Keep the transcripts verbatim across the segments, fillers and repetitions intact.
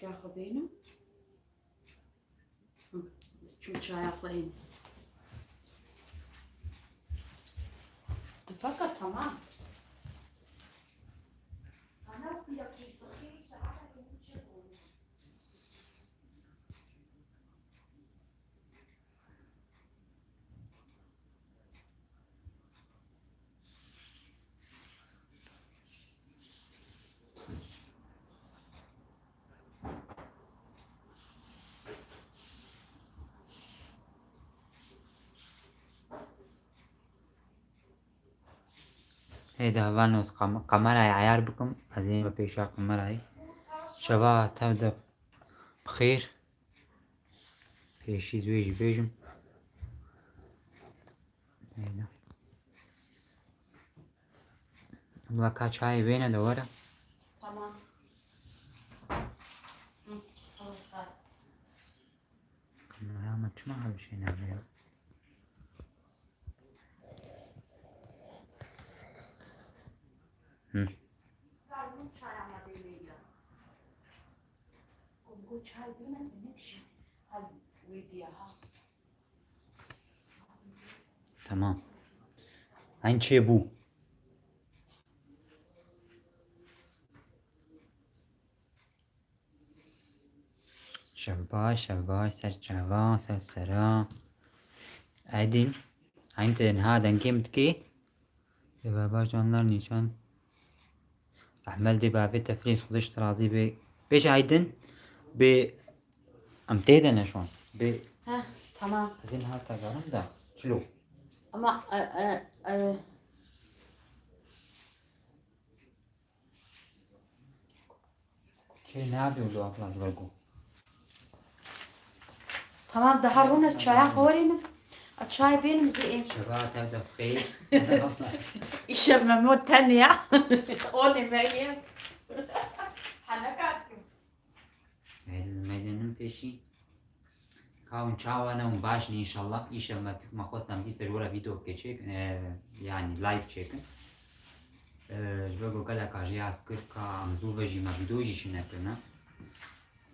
Ka xwe bênim. Hı, çû çaya xwe ên. Tifaka tamam. Ana pîra kî bi xêr saeta ku çi bû? Hêdî hevalno ez kam-, kamerayê eyar bikim, ez ê me pêşa kamerayê. Şeva tev de bi xêr. Pêşî ji wê jî bêjim. Hêdî. Abla ka çayê bêne de were. Tamam. Hı, tamam, tamam. Kamera me çima hevşê navê ya? Hı. Tamam. Eyn çêbû. Şev baş, şev baş, ser çava, ser sera. Edîn, eyn te niha dengê min dikê. Şev baş, canlar nîşan. Rehmet dê bavê te filîz, Xwedê ji te razî bê. Bêje Aydin, bê em tê de ne şu an. Bê Heh, tamam. Ez ê niha te gerim de. Çilo. Ama, e, e, e, Kê nabê wilo abla ji ber ku. Tamam, daha rûne çaya xwe werînim. A çay bênim zî êm. Şeva tev de bixêr. Îşev Memo tenya. Onê me yê. Heneka dikim. Mezenim pêşî. Ka hûn çawa ne, hûn baş ne înşallah. Îşev me, me xwest em dîsa ji we re vîdeo bike çêk, e, yanî live çêkin. E, ji ber ku gelek a jê hez kir ka em zû vejî me vîdeo jî çi nekirine.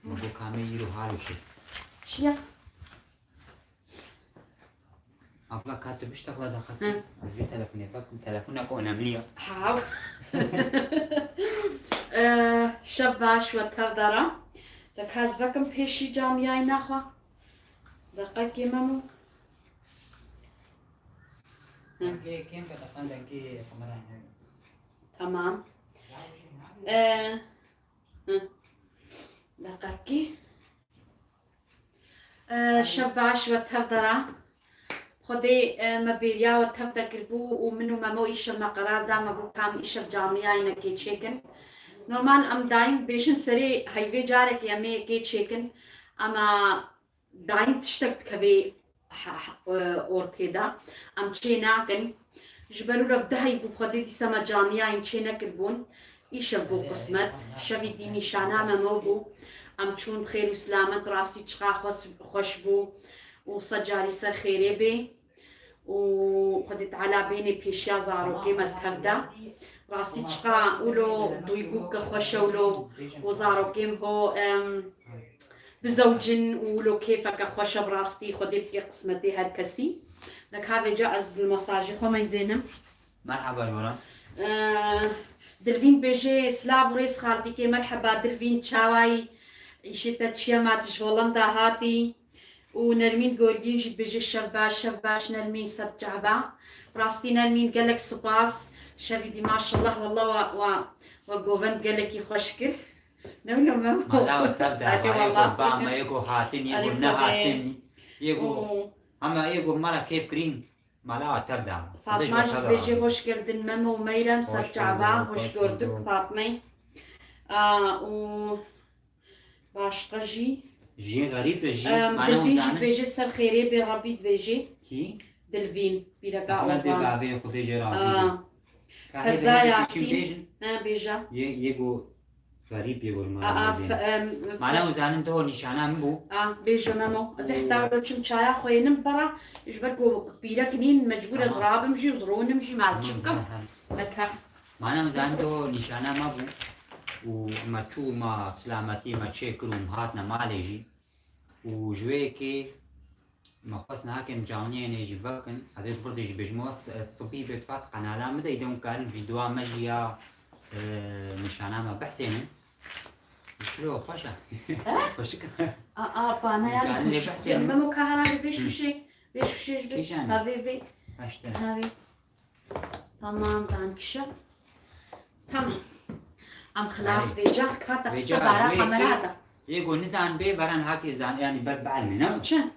Me got ka me îro halo çêk. Çi ya? Abla ka tu biştexla da xetî. Hı. Ez vê telefonê vekim, telefonek önemli ya. Haw. E, şev baş we tev de re. De ka ez vekim pêşî caniyayîna xwe. Deqekê Memo. Hı. Dengê kêm ke deqan dengê kamerayê ne. Tamam. E, hı. Deqekê. E, şev baş we tev de re. Xwedê, e, me bêriya we tev de kiribû û min û Memo îşev me qerar da, me got ka em îşev caniyayînekê çêkin. Normal em dayîn bêjin serê heyvê carekê em ê yekê çêkin. Ema dayîn tiştek dikevê he-, he-, e, ortê de. Em çê nakin. Ji ber wilo ev deheyî bû, Xwedê dîsa me caniyayîn çê nekiribûn. Îşev bû qismet. Şevî dî nîşana Memo bû. Em çûn bi xêr û silamet, rastî çiqa xweş, xweş bû û sed carî ser xêrê bê. Û Xwedê Teala bênê pêşiya zarokê me tev de. Rastî çiqa wilo duygu bike xweş e wilo û zarokê min ho, em, bizewcin û wilo kêfeke xweş e bi rastî. Xwedê bike qismetê her kesî. Nika vêca ez li mesajê xwe meyzênim. Merheba Yora. Ee, Dilvîn bêjê, silav û rêz xaltîkê, merheba Dilvîn, çawayî? Îşê te çi ye, ma tu ji Holanda hatî? Û Nermîn Gorgîn jî dibêje, şev baş, şev baş Nermîn, ser çava. Rastî Nermîn, gelek spas. Şevî dî maşallah, wallah we, we, we govend gelekî xweş kir. Ne wilo Memo? Mala we tev de, Erê ma yê wallah. Ku ba me, yê ku hatin, yê Erê ku Xwedê. Nehatin, yê ku, Û hema yê ku me re kêf kirîn. Mala tev de. Fatma jî dibêje, hoş geldin Memo û Meyrem, ser çava, hoş gördük Fatma'yı. Aa, û başka jî. Jiyê xerîb de jî, Em, mana Dilvîn jî zanin. Dibêje ser xêrê bê Rabbî dibêje. Kî? Dilvîn, pîreka Ahmet Ozan. Bê bavê Xwedê jê razî Aa, be. Ka Feza hebe Yasin. Kim bêjin? Ne bêje? Yê, yê go Xerîb yê werma Aa, Ramazan. F-, em, Mana f-, û zanin doho nîşana min bû. A, bêje Memo. Ez ê heta wilo çim çaya xwe yênim bera, ji ber ku pîrek nîn, mecbûr ez Tamam. Rabim jî û zironim jî, ma ez çi Tamam, bikim? He, he. Neke. Mana û zanin doho nîşana me bû. û me çû, me silametî me çêkir û me hatine malê jî. Û ji wê yekê me xwest niha ke em canliyê nê jî vekin, ez ê di vir de jî bêjim, we s-, sibî bê tifat qenala min de, îde hûn karin vîdeoya me jî ya, e, nîşana me behsênin. Çilo xweş e. He? Xweşik e. A, a, pane yani. Hûn karin lê behsênin. Memo ka herhalde vê şûşê, vê şûşê ji vê. Kîjan e? Ha, vê, vê. Heşte. Ha, vê. Tamam, danke schön. Tamam. Em xilas vêca, ka te xista bara kamera da. Yê go nizan bê, beran hakê zan, yani ber bielmê, ne? Çi?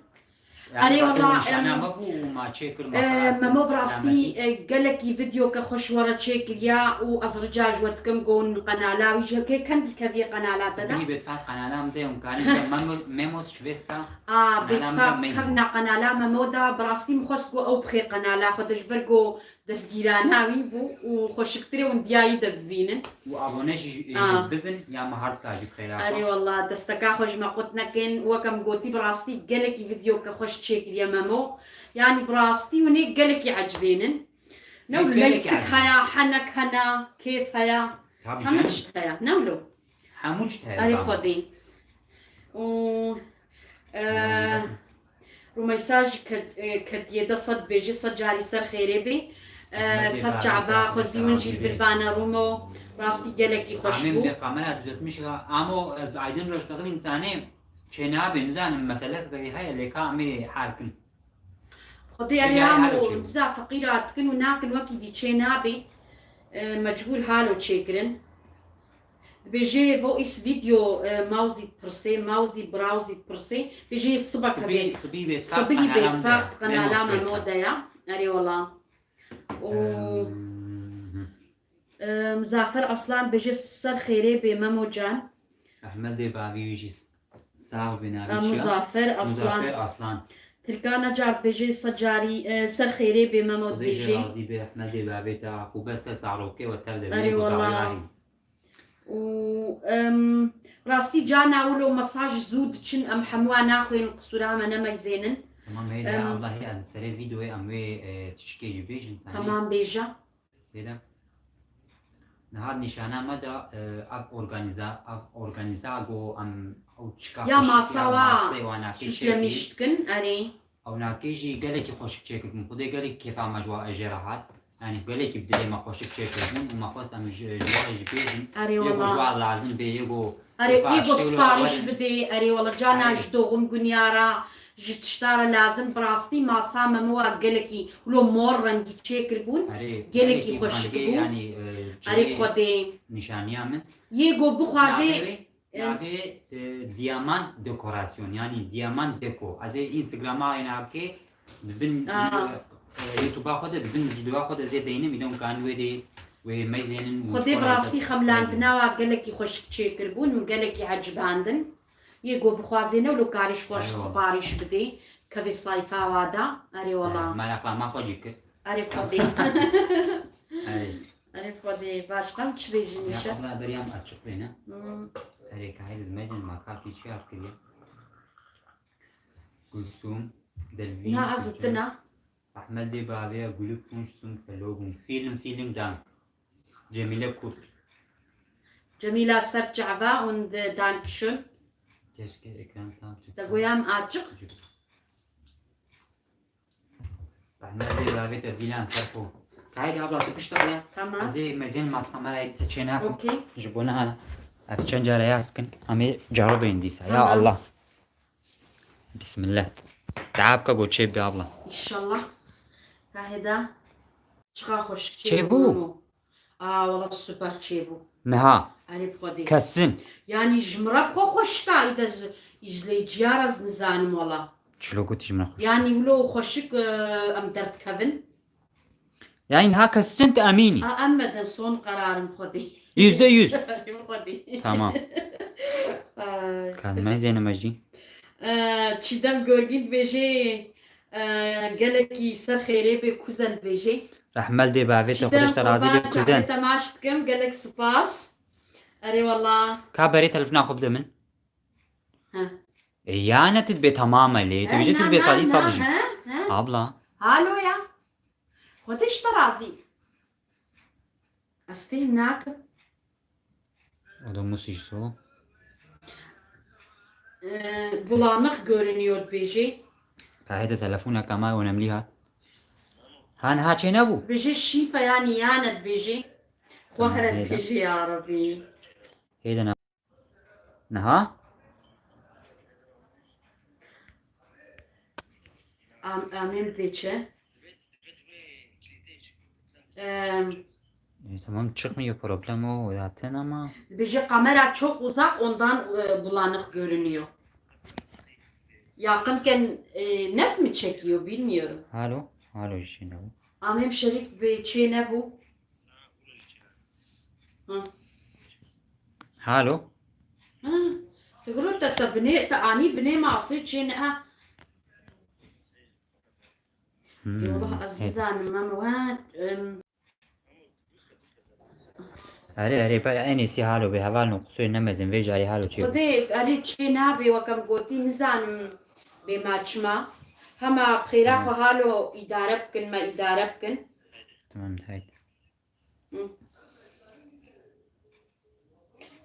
Erê wala, nîşana me bû û ma çêkir, ma e, xelas Memo, bi rastî, e, gelekî vîdeoke xweş were çêkiriya û ez rica ji we dikim, go qenala wî jî kê kengî keviye qenala te de. Sibî bê tifat qenala min de, hûn karin de Memo, Memo Şivesta. A, bê tifat kevna qenala Memo de, bi rastî min xwest go ew bixê qenala xwe de, ji ber go destgîrana wî bû û xweşiktirê hûn diyayî de bibînin. Û abone jî, e, bibin ya me hard ka jî bi xêra xwe. Erê wala, desteka xwe ji me qut nekin. Weke min gotî, bi rastî gelekî vîdeoke xweş çêkiriye Memo. Yanî bi rastî hûn ê gelekî ecibênin. Ne wilo, leystik heya, henek hene, kêf heya. Hemû tişt heya. Ne wilo? Hemû tişt heye. Erê Xwedê. Û, e, Rûmeysa jî ke-, e, ketiye de sed bêje, sed carî ser xêrê bê. E, sed çava xwezî win jî li vir bane Rûmo. Rastî gelekî xweş bû. Amê min bê kamera düzeltmiş ya. Amo, e, Aydın Roj dixin insanê çênabê, nizanim meselek heye, lê ka amê hal kin. Xwedê erê Amo, diza feqîra dikin û nakin wekî dî çênabê. E, mecbûr halo çêkirin. Dibêje voice video, e, mawzî dipirsê, mawzî birawzî dipirsê. Bêje siba kevê. Sibî bê tifaq qenala Memo de ya. Erê wala. Û, e, Muzafer Aslan bêje ser xêrê bê Memo can. Ehmedê bavî wî jî sax bê, navê çi ya? Muzafer Aslan. Muzafer Aslan. Tirka Necar bêje ser carî, e, ser xêrê bê Memo dibêje. Xwedê jê razî be, Ehmedê bavê te, ku bes te zarokê we tev de bê, ku zarokê. Û, em, rastî cana wilo mesaj zû diçin, em hemû naxwînin, qisûra me nemeyzênin. Tamam, heyda, em, Allahê em serê vîdeoyê em wê, e, tişikê jî bêjin, tanî. Tamam, bêje. Bêle. Niha nîşana me de, e, ev organiza, ev organiza go em ew çika ya xweşik, masa ya wa masê wa nakê süslemîş çêkî. Dikin, erê. Ew nakê jî gelekî xweşik çêkiribûn. Xwedê gelekî kêfa me ji wa ejêra hat. Yanî gelekî bi dilê me xweşik çêkiribûn û me xwest em ji, ji wa jî bêjin. Erê wala. Yê go ji wa lazim bê, yê go kêfa eşkewlo. Erê, yê go sipariş bidê. Erê wala, cana ji doxum gunyara, ji tişta re lazim. Bi rastî masa Memo wa gelekî wilo mor rengî çêkiribûn. Erê, gelekî xweşik bû. Yanî, e, erê Xwedê. Nîşaniya min. Yê go bixwazê. Navê wê? Em, navê, e, Diamant Dekorasyon, yanî Diamant Deko. Ez ê Instagrama wê nakê, di bin, e, YouTube'a xwe de, di bin vîdeoya xwe de ez ê deynim, îdon kan wê dê, wê meyzênin û Xwedê bi rastî xemlandina wa gelekî xweşik çêkiribûn û gelekî ecibandin. Yê go bixwazê ne wilo karî ji xwe sipariş bidê, kevê sayfa wa da. Erê wala. Meraqla ma xwe jî kir. Erê Xwedê. Erê. Erê Xwedê, başqa çi bêjin îşe? Ya abla, beriyam açıklayın ha. Hmm. Erê kahir zmedin makaki çi yaz kiriye? Gülsüm, Delvin. Na, ez û tu ne? Ahmet de bavê ya gülüp konuşsun felobum. Film, film dan. Cemile Kurt. Cemila Serçava und, e, Dankeschön. Keşke ekran tam çıksa. Da goyam açık. Rehmetê bavê te Dîlan Ferko. Haydi abla, tu pişt ala. Tamam. Ez ê mezên mas kamerayê dîsa çênakim. Okey. Ji bo niha. Ez çend cara yaz dikin. Em ê caro bên dîsa. Ya Allah. Bismillah. Dua bike go çêbibe abla. İnşallah. Kaheda. Çiqa xweşik çêbû. Çêbû. A, wala super çêbû. Niha. Erê bi Xwedê. Kesin. Yanî ji min re bi xwe xweşik a, îde ji îzleyiciya re ez nizanim wala. Çilo gotî ji min re xweşik? Yanî wilo xweşik, e, em derdikevin. Yanî niha kesin tu emînî? A, em me de son qerarim Xwedê. Yüzde yüz. Erê bi Xwedê. Tamam. Ay. Kalmay zênime jî. E, Çiğdem Görgün dibêje, e, gelekî ser xêrê bê, kuzen dibêje. Rehmet dê bavê te, Çiğdem, Xwedê ji te razî be, kuzen. Çavê te maç dikim, gelek spas. Erê wala. Ka berê telefona xwe bide min. He. E, ya ne tu dibê tamam e lê, tu bêje tu dibê sadî sad jî. He, he. Abla. Halo ya. Xwedê ji te razî. Ez fêm nakim. Hadi Musi ji so. Ee, bulanık görünüyor dibêjê. Kahede telefoneka me önemli ha. Ha niha çênebû. Dibêjê şîfe ya niyane dibêjê. Xwe Tamam, here hêde. dibêjê ya Rebî. Hêde ne. Niha? Am, amên pêçe. Em, E, tamam çıkmıyor problem o zaten ama. Dibêje kamera çok uzak, ondan e, bulanık görünüyor. Yakınken e, net mi çekiyor bilmiyorum. Alo, alo işine bu. Amêm Şerîf dibê çê nebû. Ha. Halo. Ha. Tu gurur te, te binê, te anî binê masê çê ne. Ha. Hmm, Yollah ez hep. nizanim, Memo, ha, em. Erê, erê, ber en iyisi halo be, heval no, qusur nemezin, vê carî halo çê. Xwedê, erê çê nabê, wekem gotî, nizanim bê ma çima. Hema xêra Hmm. xwe halo îdare bikin, me îdare bikin. Tamam, haydi. Hı.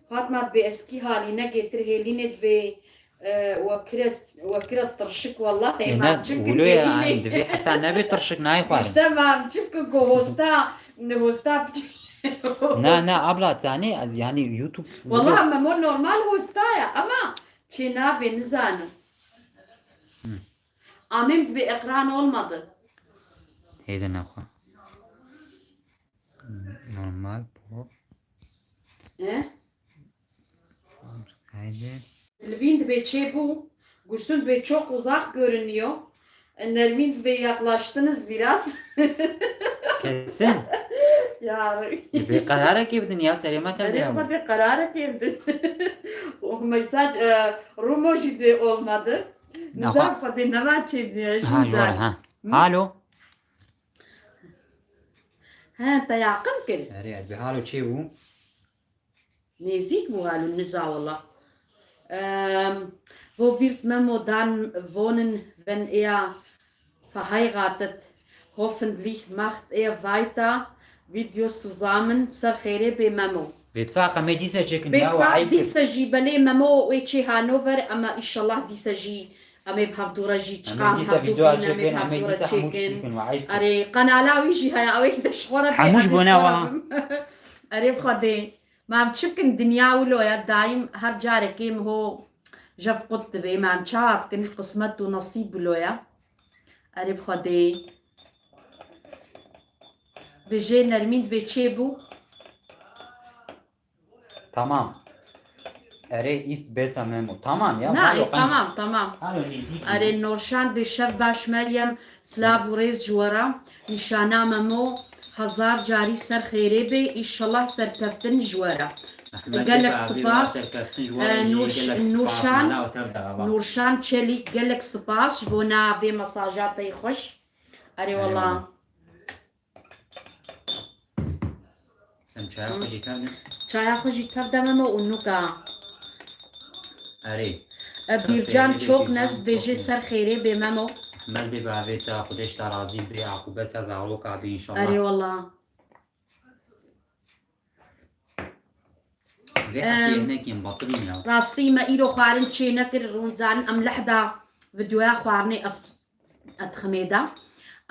Fatma dibê eskî halî negê tir hêlînê dibê, e, wekire, wekire tirşik, wallahî E, ne, mamçik wilo ya, hêlînê. Ay, divê heta nebe tirşik nayê xwarin. İşte mamçik ku hosta, hosta biçî. Na, na, abla, tanê, ez, yani YouTube Wallah, Memo normal hosta ya, ama çê nabê, nizanim. Hı. Amim dibê ekran olmadı. Heyde nexwe. Normal bu. E? Haydi. Livîn dibê çê bû. Gülsüm dibê çok uzak görünüyor. Nermin dibê yaklaştınız biraz. Kesin. Ya. Dibê qerarekê bidin ya, serê me tevliya bû. Xwedê qerarekê bidin. O mesaj, e, Rumo jî dibê olmadı. Nizam Xwedê nema çê diye, Ha, jî jora, zan. ha. Hı? Alo. He, te yaqin kir. Erê, ez bi halo çê bû? Nêzîk bû halo niza wala. Ehm, wo wird Memo dann wohnen, wenn er verheiratet? Hoffentlich macht er weiter Videos zusammen. Ser xêrê bê Memo. Bêtfaqa me dîsa çêkin ya, Bêtfaq we eyb kir. dîsa jî belê Memo wê çê Hanover, ama inşallah dîsa jî Em ê bi hevdû re jî Em ê çiqam dîsa hevdû vîdeoya bîn, em ê bi çêkin, hevdû em ê re dîsa hemû çêkin. çêkin, we eyb kir. Erê, qenala wî jî heye, ew ê de ji xwe re bê, Hemû ji ez ê bo ji ne xwe re wa. bim. Erê, bi Xwedê. Mam çi bikin, dinya wilo ye, dayim her carekê min ho jev qut dibe. Mam çawa bikin, qismet û nesîb wilo ye. Erê, bi Xwedê. Bi jê Nermîn dibê çê bû. Tamam. Erê, ist besser Memo. Tamam ya, Na, halo e, qenc. tamam, tamam. Halo nêzîk Erê, bû. Norşan bê şev baş Meryem, silav û rêz ji we re. Nîşana Memo, hezar carî ser xêrê bê, îşallah serkeftin ji we re. Ehmed Gelek bê avê spas. serkeftin ji we re E, jî Nurş-, gelek spas. Nurşan, Mala û tev de ava. Nurşan Çelîk, gelek spas ji bona vê mesaja te yê xweş. Erê Erê wala. wala. Sen çaya Hı. xwe jî tev de. Çaya xwe jî tev de Memo û nuka. Erê. E, Ser Bîrcan xêrê bê, çok Bîrcan nez bêjê çok ser nez. xêrê bê Memo. Mel bê bavê te, Xwedê ji te razî bê, aqûbet ser zaroka bê înşallah. Erê wala. Vê heftê Em, hinekî em batilîn ya. Rastî me îro xwarin çê nekir, rûn zanin em lehda videoya xwarinê ez Edximê de.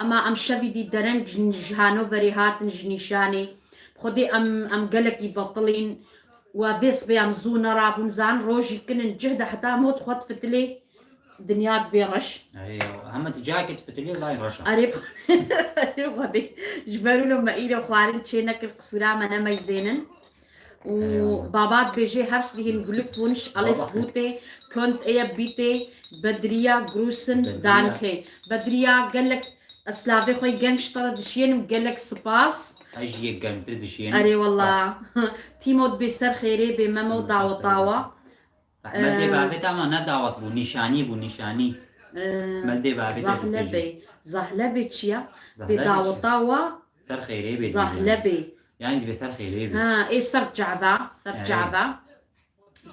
Ema em şevî dî dereng ji, ji Hanoverê hatin, ji Nîşanê. Bi Xwedê em, em gelekî betilîn. We vê sibê em zû nerabûn, zan rojî kinin cih de heta mot xwe difitilê, dinya dibê reş. Erê, hema tu cihekê difitilê, layê reş e. Erê, erê Xwedê. Ji ber wilo me îro xwarin çê nekir, qisûra me nemeyzênin. Û Eyvallah. Baba dibêje, herzlichen Glückwunsch, alles Baba. Gute, könnt ihr bitte Bedriya grüßen, Bedriya. Danke. Bedriya, gelek ez slavê xwe geng ji te re dişiyênim, gelek spas. Ez jî yek germtir dişiyênim. Erê wala. Spas. Tîmo dibê ser xêrê bê Memo Memo ser daweta xêrê. wa. Mel dê Ee, bavê te ama ne dawet bû, nîşanî bû, nîşanî. Ee, Mel dê bavê te Zahlebê. dibêje. Zahlebê çi ya? Zahlebê Bê çi? daweta wa Ser xêrê bê dibêje. Zahlebê. Yani dibê ser xêrê bê. Ha, ê ser çava, ser Evet. çava.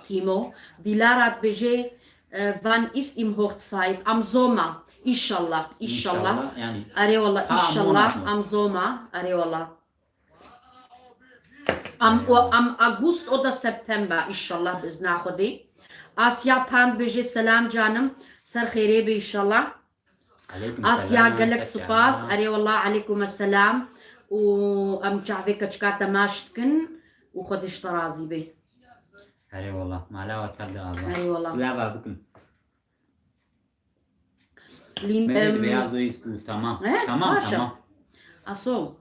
Tîmo. Dilara dibêje, e, wann ist im Hochzeit? Am Sommer. Înşallah, înşallah. Înşallah, yani. Erê wala, Ha, înşallah, Monat mı? am Sommer. Erê wala. Em, o, em August, o da September, inşallah, bi izna Xwedê. Asya Tan bêje selam canim, ser xêrê be inşallah. Aleyküm Asya selam, gelek spas, erê wallah, aleyküm selam. Û em çavê keçika te maş dikin û Xwedê ji te razî be. Erê wallah, mala we tev de ava. Erê wallah. Silava bikin. Lîn-, Medê em, dibe ya Zoyî ku tamam. He? Tamam, maşa. Tamam. Aso.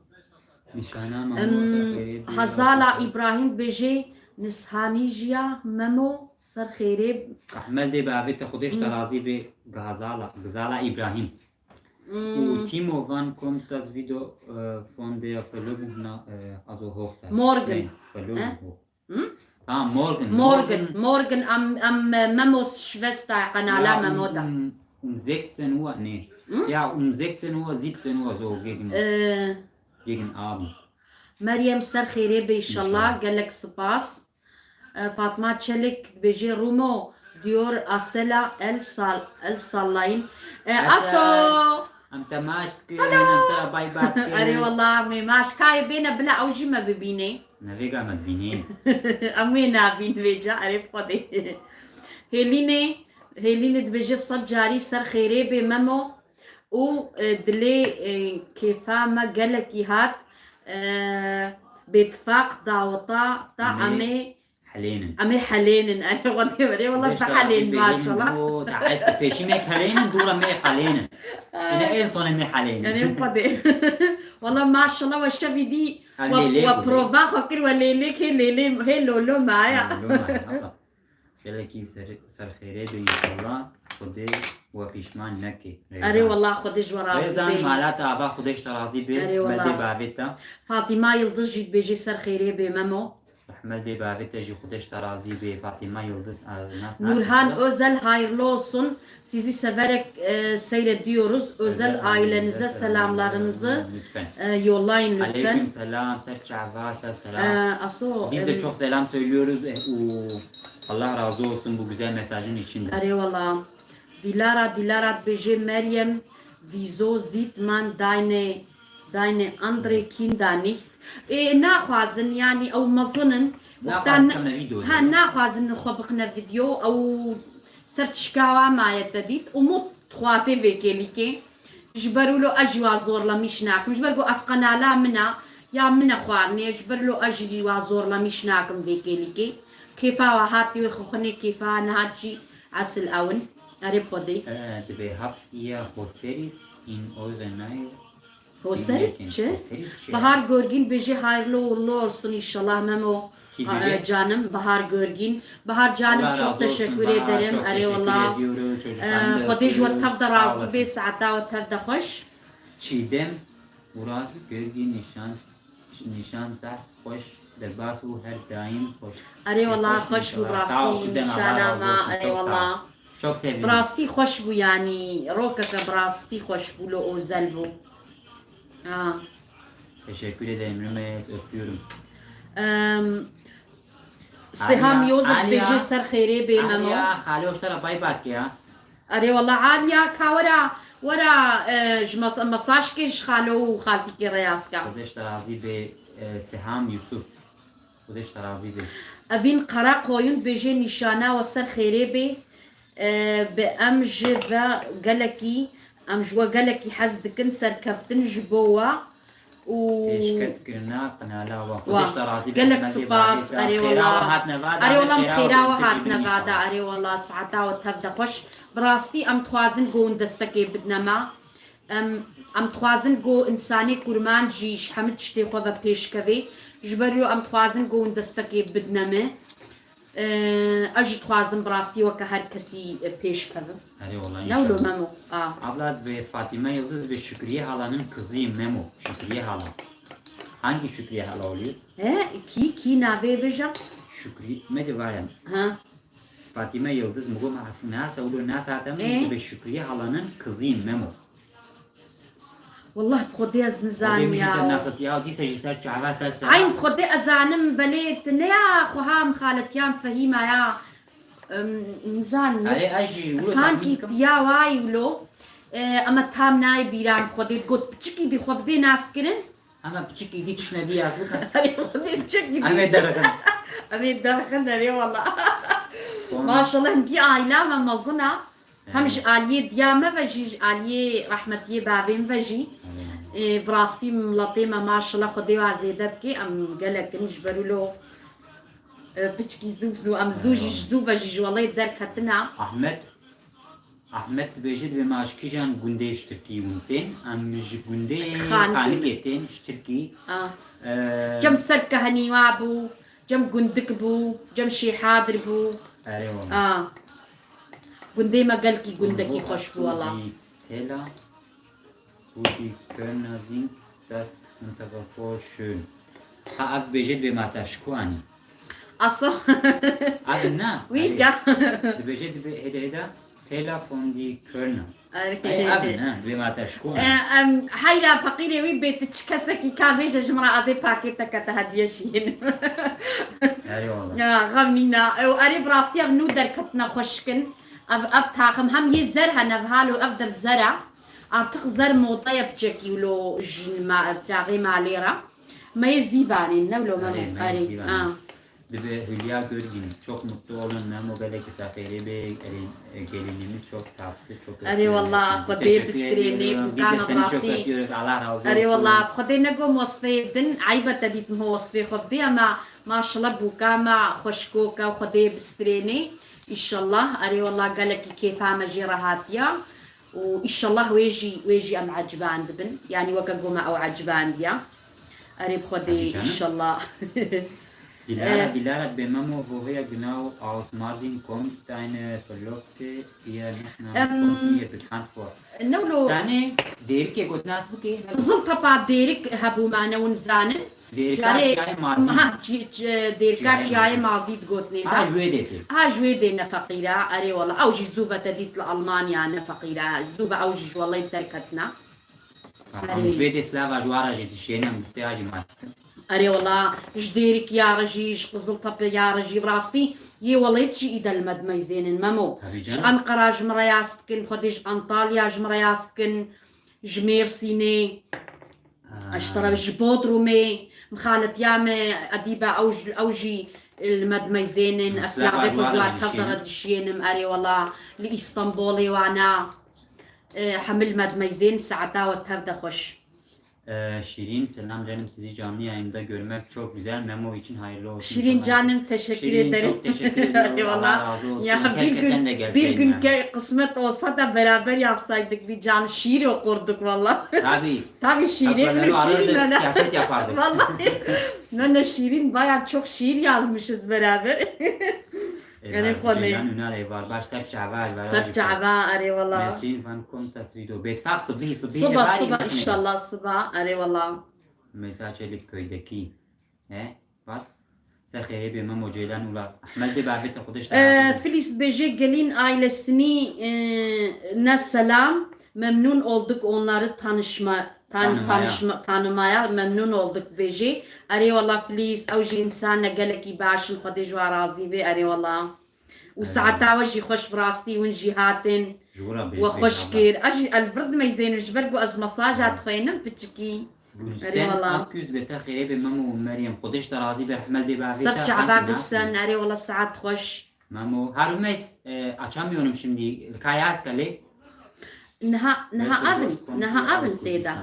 Nîşana Em, Mamo, ser xêrê be, Hazala Hazala. Îbrahîm bêje Nishanî jiya Memo ser xêrê. Rahmet dê be avê te Xwedê ji te Hmm. razî be Gazala, Gazala Îbrahîm. Hmm. Û Timo van kommt das Video, äh, von der Verlobung na, äh, also hoch. Morgen. Nein, Verlobung He? hoch. Hm? Ha, morgen, Morgen, morgen. Morgen am, am, äh, Memos Schwester, Kanala Ja, Memo da. Um, um sechzehn Uhr, nee. Hm? Ja, um sechzehn Uhr, siebzehn Uhr so gegen, Äh, gegen Abend. Meryem ser xêrê be inşallah, İnşallah. Gelek spas. Äh, Fatma Çelik dibêje Rumo diyor Asela el sal, el sallayın. Äh, Asel. Aso! Em te maç dikin, em te bay bay dikin. Erê wallah, em ê maç. Kayê bêne bila ew jî me bibîne. Ne vêga me dibînê. Em wê nabîn vêca, erê bi Xwedê. Hêlînê, Hêlînê dibêje sed carî ser xêrê bê Memo û, e, dilê, e, kêfa me gelekî hat, e, bêtifaq daweta te Em ê em ê Helênin. Em ê helênin. Erê Xwedê, erê wela Beş te tarafî helên, bêjin maşallah. Bo, te ait pêşî me helênin, dûra me helênin. Ay. Yine en son me helênin. Erê Xwedê. Wela maşallah we şevî dî Ha, we, lê, lê we bû, lê. Prova xwe kir we lê lê kê lê lê hê lolo maya. Ha, lolo maya, ha. Gelekî ser, ser xêrê be inşallah. Xwedê we pîşman neke. Erê Rêzan. Wela Xwedê ji we razî Rêzan, be. Mala te ava Xwedê ji te razî be. Erê wela. Merdê bavê te. Fatîma Yildiz jî dibêjê ser xêrê be Memo. Rahmet dê bavê te jî Xwedê ji te razî be. Fatîma Yildiz, e, nas Nurhan nakin. Özel hayırlı olsun. Sizi severek, e, seyrediyoruz. Özel Özel ailenize ailenize selamlarınızı, selamlarınızı lütfen. E, yollayın lütfen. Aleyküm selam, ser çava, ser selam. E, Aso, Biz de em, çok selam söylüyoruz, e, u, Allah razı olsun bu güzel mesajın için de. Erê wela. Dilara, Dilara dibêje Meryem, wieso sieht man deine, deine andere Kinder nicht? Ê, naxwazin, yanî ew mezin in. Naxwazin Wextan-, bixine vîdeo ha, de. Naxwazin xwe bixine vîdeo, ew ser çikawa maye te dît. Umut dixwaze vê kêlîkê. Ji ber wilo ez jî wa zorlemîş nakim. Ji ber ku ev qenala min a, ya min e xwarinê. Ji ber wilo ez jî wa zorlemîş nakim vê kêlîkê. Kêfa wa hatî wê xwixwinê, kêfa nehat jî esil ew in. Erê bi Xwedê. Ee, dibê habt ihr Hoseris in eure Nähe? Hoseris çi? Hoseris çi? Bahar Görgün bêjê hayırlı uğurlu olsun inşallah Memo. Kim bêjê? Aa, canım, Bahar Görgün. Bahar canım, Allah razı olsun, Bahar, çok teşekkür ederim. Çok teşekkür ediyoruz. Erê wela. Çocuklarını da öpüyoruz. Ee, Xwedê ji we tev de razî be, saeta we tev de xweş. Sağ olasın. Çiğdem Murat Görgün nîşan, nîşan zehf xweş, derbas û her daim xweş. Erê wela, xweş bû, rastî, nîşana me, erê wela. Çok sevindim. Bi rastî xweş bû, yanî rokeke bi rastî xweş bû, lo ozel bû. Ha. Teşekkür ederim Rümeyiz, öpüyorum. Em, Siham Yozef dibêje ser xêrê bê Memo. Aliya, Xalo ji te re bay bat ke ya. Erê wela Aliya ka wera, wera, e, ji mes-, mesajkê ji xalo û xaltîkê re yaz ka. Xwedê ji te razî bê, e, Siham Yusuf. Xwedê ji te razî bê. Evîn Karakoyun dibêje nîşana we ser xêrê bê. E, bi em ji ve gelekî, em ji we gelekî hez dikin, serkeftin ji bo we û pêşketkirina qenala we. Xwedê ji te razî be. Gelek spas, erê wela. Erê wela, em xêra we hatine vada, erê wela, saeta we tev de xweş. Bi rastî em dixwazin ku hûn destekê bidine me. Em, em dixwazin ku însanê kurmanc jî ji hemû tiştê xwe ve pêş kevê. Ji ber wî em dixwazin ku hûn destekê bidine me. Ee, ez jî dixwazim bi rastî weke her kesî, e, pêş kevim. Erê wela, ne wilo inşallah. Memo? A. Abla, bi Fatime Yıldız ve Şükriye halanın kızıyım Memo. Şükriye hala. Hangi Şükriye hala oluyor? He, kî, kî navê bêje? Şükriye, me cevaya. Ha. Fatime Yıldız, mi got, ma nasa, wilo nasa te, Ee? Bi Şükriye halanın kızıyım Memo. Wallah bi Xwedê ez nizanim ya. Xwedê min jî te nexist ya, dîsa jî ser çava ser sera. Eyn bi Xwedê ez zanim, belê tu ne ya xweha mixaletiyan Fehîma ya. Em, nizanim. Erê, ez jî wilo sankî tahmîn dikim. Tiya wayî wilo. E, ama tam nayê bîra min Xwedê got piçikî dî xwe bidê nas kirin. Hema piçik îdî tişt nebî ez bikim. Herê Xwedê çek gidî. Em ê derxin. Em ê derxin, erê wala. Maşallah, hingî aîla me mezin e. Hem ji aliyê diya me ve jî, ji aliyê rehmetiyê bavê min ve jî. Ê, bi rastî miletê me maşallah Xwedê wa zêde bike, em gelek in ji ber wilo, e, piçkî zû zû, em zû jî ji zû ve jî ji welê derketine. Ahmet, Ahmet dibêje, dibê ma ji kîjan gundê ji Tirkî hûn tên? Em ji gundê Xanikê Xanikê tên, ji Tirkî. Ah. E, Cem ser kehenî wa bû, cem gundik bû, cem şêhadir bû. Erê wala. Ah. Gundê me gelkî gundekî xweş bû wala. Tela. Wo die Kölner sind, das Unterwasser schön. Ha, ev dibêje dibê ma te ev ji ku anî? Aso. Ev ne? Wî ga. Dibêje dibê hêde hêde. Tela von die Kölner. Erê. Ev ne? Dibê ma te ev ji ku anî? Em heyra feqîrê wî bê, tu çi kesekî ka bêje ji min re, ez ê pakêteke te hediye jî hênim. Erê wala. Ya, xem nîna. Ew erê bi rastî ev nû derketine xweşik in. Ev, ev taxim hem yê zer hene, ev halo ev der zer e. Artık zer modaya biçekî wilo ji ma-, firaxê malê re. Me yê zîvanên, ne wilo me. Erê, me yê zîvanên. Ah. Dibê Hülya Görgün, çok mutlu olun, Memo gelek seferi be, gelin, e, gelinimiz çok tatlı, çok öpüyorum. Erê wala, Xwedê bistrênê, bûkana rastî. Erê wala, Xwedê negom wesfê din, eyb e te dît ho wesfê xwe bidî, ama maşallah bûka me xweşkoke û Xwedê bistrênê. Înşallah, erê wala gelekî kêfa me jê re hatiya. Û înşallah wê jî, wê jî em ecibandibin. Yanî weke ku me ew ecibandiya. Erê bi Xwedê înşallah. Dilara, Dilara dibê Memo, woher genau aus Mardin kommt deine Verlobte, ihr Nachname kommt mir bekannt vor. Ne wilo. Zanê Dêrikê got nas bike. Qizil Tepa Dêrik hebû me ne win zanin. Dêrika Çiyayê Mazî. Ha, Dêrika Çiyayê Mazî digotinê de. Ha, ji wê dê tê. Ha, ji wê dê ne feqîr e, erê wala. Ew jî zû ve te dît li Almanya ne feqîr e. Zû ve ew jî ji welê derketine. Em ji vê dê slava ji wa re jî dişêne, em distê ya jî ma dikin. Erê wala, ji Dêrikiya re jî, ji Qiziltepeya re jî, bi rastî yê welêt jî îde li me dimeyzênin, Memo. Ji Enqera ji min re yas dikin, xwedê ji Antalya ji min re yas dikin, ji Mêrsînê. Ji tera ji Bodrumê, mixaletiya me edîbe ew ji, ew jî li me dimeyzênin, ez slavê xwe ji wan tev de re dişiyênim, erê wala, li Îstanbolê wana, e, hemil me dimeyzên, saeta we tev de xweş. Ee, Şirin, selam canım, sizi canlı yayında görmek çok güzel. Memo için hayırlı olsun. Şirin canım, teşekkür ederim. Çok teşekkür ediyorum. Eyvallah. Allah razı olsun. Ya, keşke sen de gelseydin. Bir gün ke-, kısmet olsa da beraber yapsaydık bir canlı şiir okurduk valla. Tabii. Tabii şiirin mi şiirin öyle. Siyaset yapardık. Vallahi. Ne ne şiirin, bayağı çok şiir yazmışız beraber. Erê Xwedê. Ceylan Ünal ê var baş ser çava, ê var. Ser çava, erê wala. Nesrin van kommt das Video. Betfak sibî, sibî. Siba, siba, inşallah siba, erê wala. Mesela Çelik köydeki. He? Bas. Ser xêrê bê Memo Ceylan ula. Ahmet de bavê te Xwedê ji te razî be. Filiz bêje gelin ailesini, e, ne selam, memnun olduk onları tanışma, tan-, tanışma, tanımaya memnun olduk bêje. Erê wala Filiz, ew jî însan ne gelekî baş in, Xwedê ji wan razî be, erê wala. Û saeta we jî xweş, bi rastî hûn jî hatin. Ji we re bê. We xweş kir. Ez jî el vir dimeyzênim ji ber ku ez mesaja dixwînim piçikî. Erê wala. Gülsen Akgüz ve ser xêrê be Memo û Meryem. Xwedê ji te razî be, rehmet dê bavê te. Ser çava Gülsen, erê wala saet xweş. Memo, ha Rümeys, e, açamıyorum şimdi. Kayas kale. Niha, niha avin, niha avin tê de.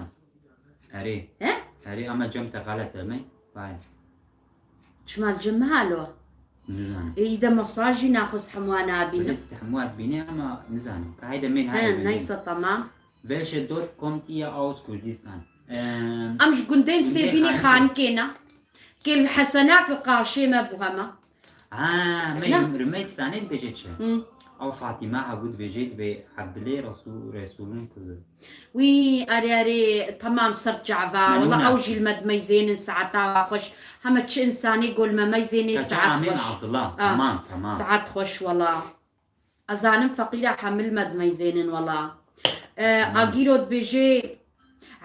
Erê. He? Erê ama cem te xelet e me. Vay. Çima li cem me halo? Nizanim. Ê, î de mesaj jî naxwest hemû wan nabîne. Belê te hemû wan dibîne ama nizanim. Ka heyde mêl heye. He, neyse, tamam. Welche Dorf kommt ihr aus Kurdistan? Em, em ji gundên Sêbînê Xanikê ne. Kê li Hesena ki qarşê me bû hema. Ha, me Rümeys zanê dibêje çi? Ew Fatîma hebû dibêje dibê Evdilê Resû-, Resûlûn Kurd. Wî, erê, erê, temam ser çava. Wala ew jî li me dimeyzênin saeta wa xweş. Heme çi însanê go li me meyzênê saet xweş. Abdullah. Tamam, tamam. Saet xweş wala. Ez zanim feqîra hemil me dimeyzênin wala. E, Agîro dibêje,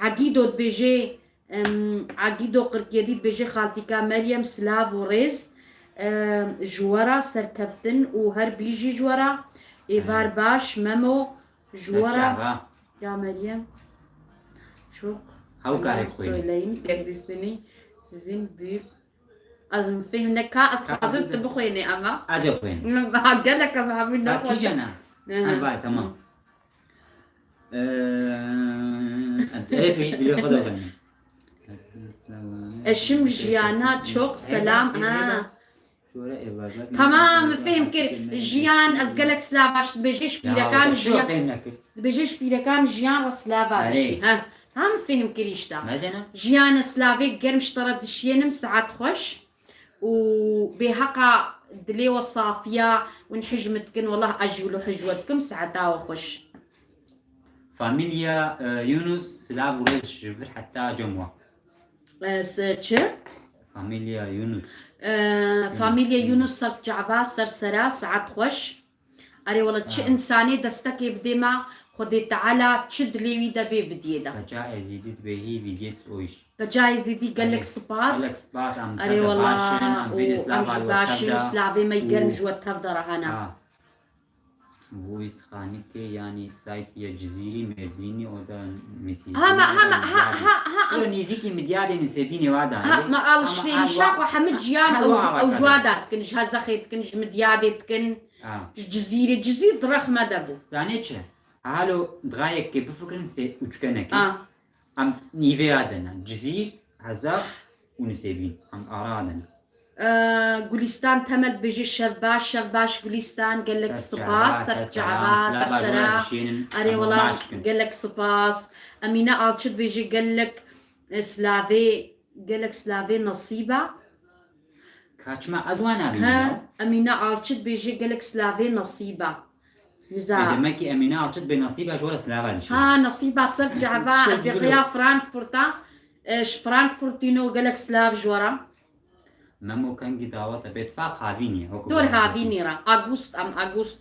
Agîdo dibêje, em, Agîdo qirk yedî dibêje xaltîka Meryem silav û rêz, em, ji we re serkeftin û her bîjî ji we re êvar baş Memo. Ji we re ya Meryem. Çok. Hew karê bixwîne. Söyleyeyim kendisini. Sizin büyük... Ez min fêhm neka, ez dixwazim tu bixwînî ama. Ez ê xwînim. Ha, gelek em hemû nexwazin. Kîjan e? Hı hı. Ha, vay, tamam. Ee, ez ê pêşî dilê xwe de xwînim. Eşim Jiyana çok selam. Ha. Tamam, min fêhm kir. Jiyan, ez gelek silav baş dibêje ji pîrekan Jiyan. Dibêje ji pîrekan Jiyan re silav baş. Ha, ha, min fêhm kir îşta. Jiyan, ez silavê germ ji te re dişiyênim, saet xweş. Û bêheqa dilê we safiya, hûn hij min dikin, wellah ez jî wilo hij we dikim, saeta we xweş. Familya, e, Yunus, silav û rêz ji vir heta cem we. E, se-, çi? Familya Yunus. E, familya Yunus ser çava, ser sera, saet xweş. Erê wela çi insanê destekê bidê me, Xwedê Teala çi dilê wî de bê bidiyê de. Beca Êzîdî dibê hî vîdiyê o iş. Beca Êzîdî gelek spas. Gelek spas, em tev de baş in, em vê dê silav al we tev de. Erê wela û em ji baş in, silavê me germ ji we tev de re hene. Ha. Voice xanikê, yanî zayt ya Cizîrî, Mêrdînî, o da Misîrî. Ha, ma, ha, ma, ha, ha, ha. Yo, nêzîkî Midyadê Nisêbînê wa da. Ha, ma alışverişa xwe hemî ciyan ew ji wa da dikin, ji Hezexê dikin, ji Midyadê dikin, ji Cizîrê. Cizîr di rex me de bû. Zanê çi? Halo dixayekê bifikirin sê uçkenekê. Em nîvê ya de ne. Cizîr, Hezex û Nisêbîn. Em ara de ne. Ee, Gulistan Temel dibêje şev baş, şev baş Gulistan, gelek spas, ser çava, ser sera. Erê wela gelek spas. Emîne Alçı dibêje gelek, e, silavê, gelek silavê nasîba. Kaçma ez wana bî. He, Emîne Alçı dibêje gelek silavê nasîba. Niza. E, demek ki Emîne Alçı dibê nasîba ji we re silava dişîne. Ha, nasîba ser çava, ez bê xeya Frankfurta, e, ji Frankfurtîno gelek silav ji we re. Memo kengî dawet e, bêtifaq havînî, wekî Dor havînî re. Agust, em Agust.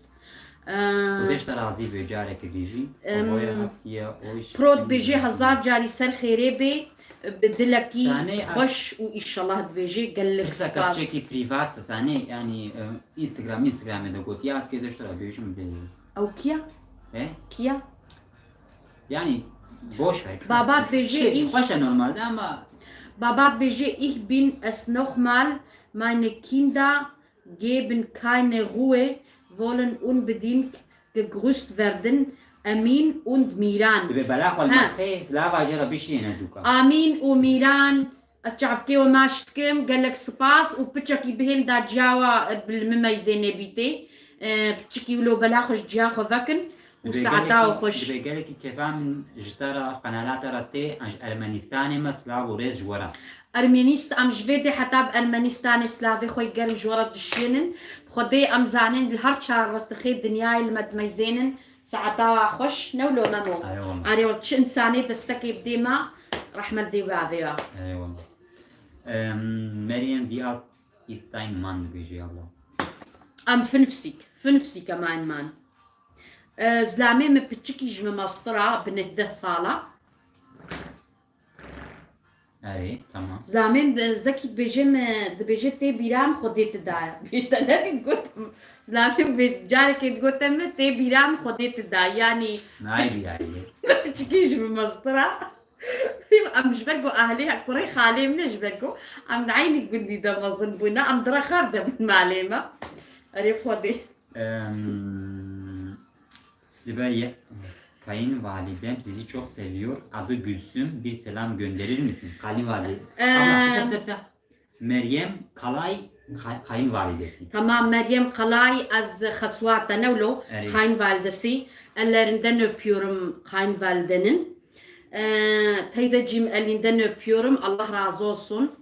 Ee, Xwedê ji te razî be, carekê dî jî. Em, Xwedê hatiye, o iş Pro dibêje hezar carî ser xêrê bê, bi dilekî xweş û îşallah dibêje gelek spas. Pirseka piçekî prîvat, zanê, yanî, e, Instagram, Instagramê de gotiye, ez kê de ji te re bêjim bê. Ew kiya? He? Kiya? Yani boş ver. Baba dibêje, ich, xweş e normalde ama Baba dibêje, ich bin es nochmal, meine Kinder geben keine Ruhe, wollen unbedingt gegrüßt werden, Emin und Miran. Dibê bela xwe li me dixê, silava jê re bişîne zûka. Amin û Miran. Ez çavkê we maç dikim, gelek spas û piçekî bihên da ciya we, e, bi li min meyzê nebîtê. E, piçikî wilo bela xwe ji ciya xwe vekin û saeta we xweş. Dibê gelekî kêfa min ji te re, qenala te re tê, em ji Ermenistanê me silav û rêz ji we re. Ermenîst-, em ji vê dê heta bi Ermenistanê silavê xwe germ ji we re dişiyênin. Bi Xwedê em zanin li her çar ristixê dinyayê li me dimeyzênin. Saeta we xweş, ne wilo Memo. Erê wala. Erê wala, çi insanê destekê bidê me, rehmet dê bavê ya. Erê wala. Em, Meryem, wie alt ist dein Mann, dibêje ya Allah. Am fünfzig, fünfzig mein Mann. E, zilamê min piçikî ji min mestir a, bi neh deh sala. Erê, tamam. Zilamê min, e, Zekî dibêje min, dibêje tê bîra min Xwedê tu daye. Bêjte nedît gotim. Zilamê min bê-, carekê digote min tê bîra min Xwedê tu daye. Yanî nayê bîra ye. Piçikî ji min mestir a. Em ji ber ku ahlê kurê xalê min e, ji ber ku em di eynî gundî de mezin bûne, em di rexa de bin malê me. Erê Xwedê. Em, dibe ye-, kayınvalidem sizi çok seviyor. Adı Gülsüm. Bir selam gönderir misin? Kayınvalide. Em, Abla, pisa, pisa, pisa. Meryem Kalay kay-, kayınvalidesi. Tamam, Meryem Kalay, ez xeswa te ne wilo, Erê. Kayınvalidesi. Ellerinden öpüyorum kayınvalidenin. Ee, teyzeciğim, elinden öpüyorum. Allah razı olsun.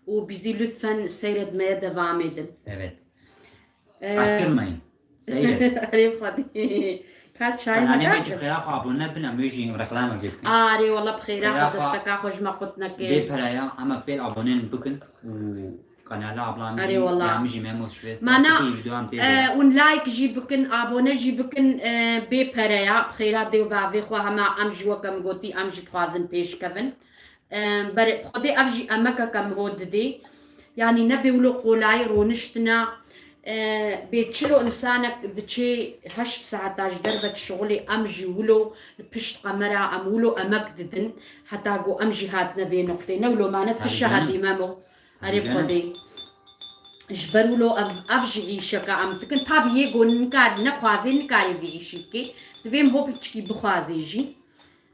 Û bizi lütfen seyretmeye devam edin. Evet. Ee, Kaçırmayın. Seyret. Arê Xwedê. Ka çay me Kanalê me da. Cim xêra xwe abone bin, em wê jî reklame pê bikin. Arê wala bi xêra xwe, desteka xwe ji me qut neke. Bê pere ya, ama pêl abone bikin û kanala abla min jî, ya min jî Memo Şivêz, mana, tasipî vîdyoyan tê e, de. Hûn like jî bikin, abone jî bikin, e, bê pere ya. Bi xêra dê û bavê xwe hema em jî weke min gotî, em jî dixwazin pêş kevin. Em, berê, Xwedê ev jî emekeke min ho didê. Yanî nebê wilo qolayî roniştina, E, bê çilo însanek diçê heşt saeta ji derve dişixulê, em jî wilo li pişt qemera em wilo emek didin, heta ku em jî hatine vê nuqtê. Ne wilo mane tu Tabii şahidî canım. Memo. Erê Tabii canım. Xwedê. Ji ber wilo ev, ev jî îşeke em dikin. Tabî yê ku nikar, nexwazê nikarê vê îşî bikê. Divê em ho piçikî bixwazê jî.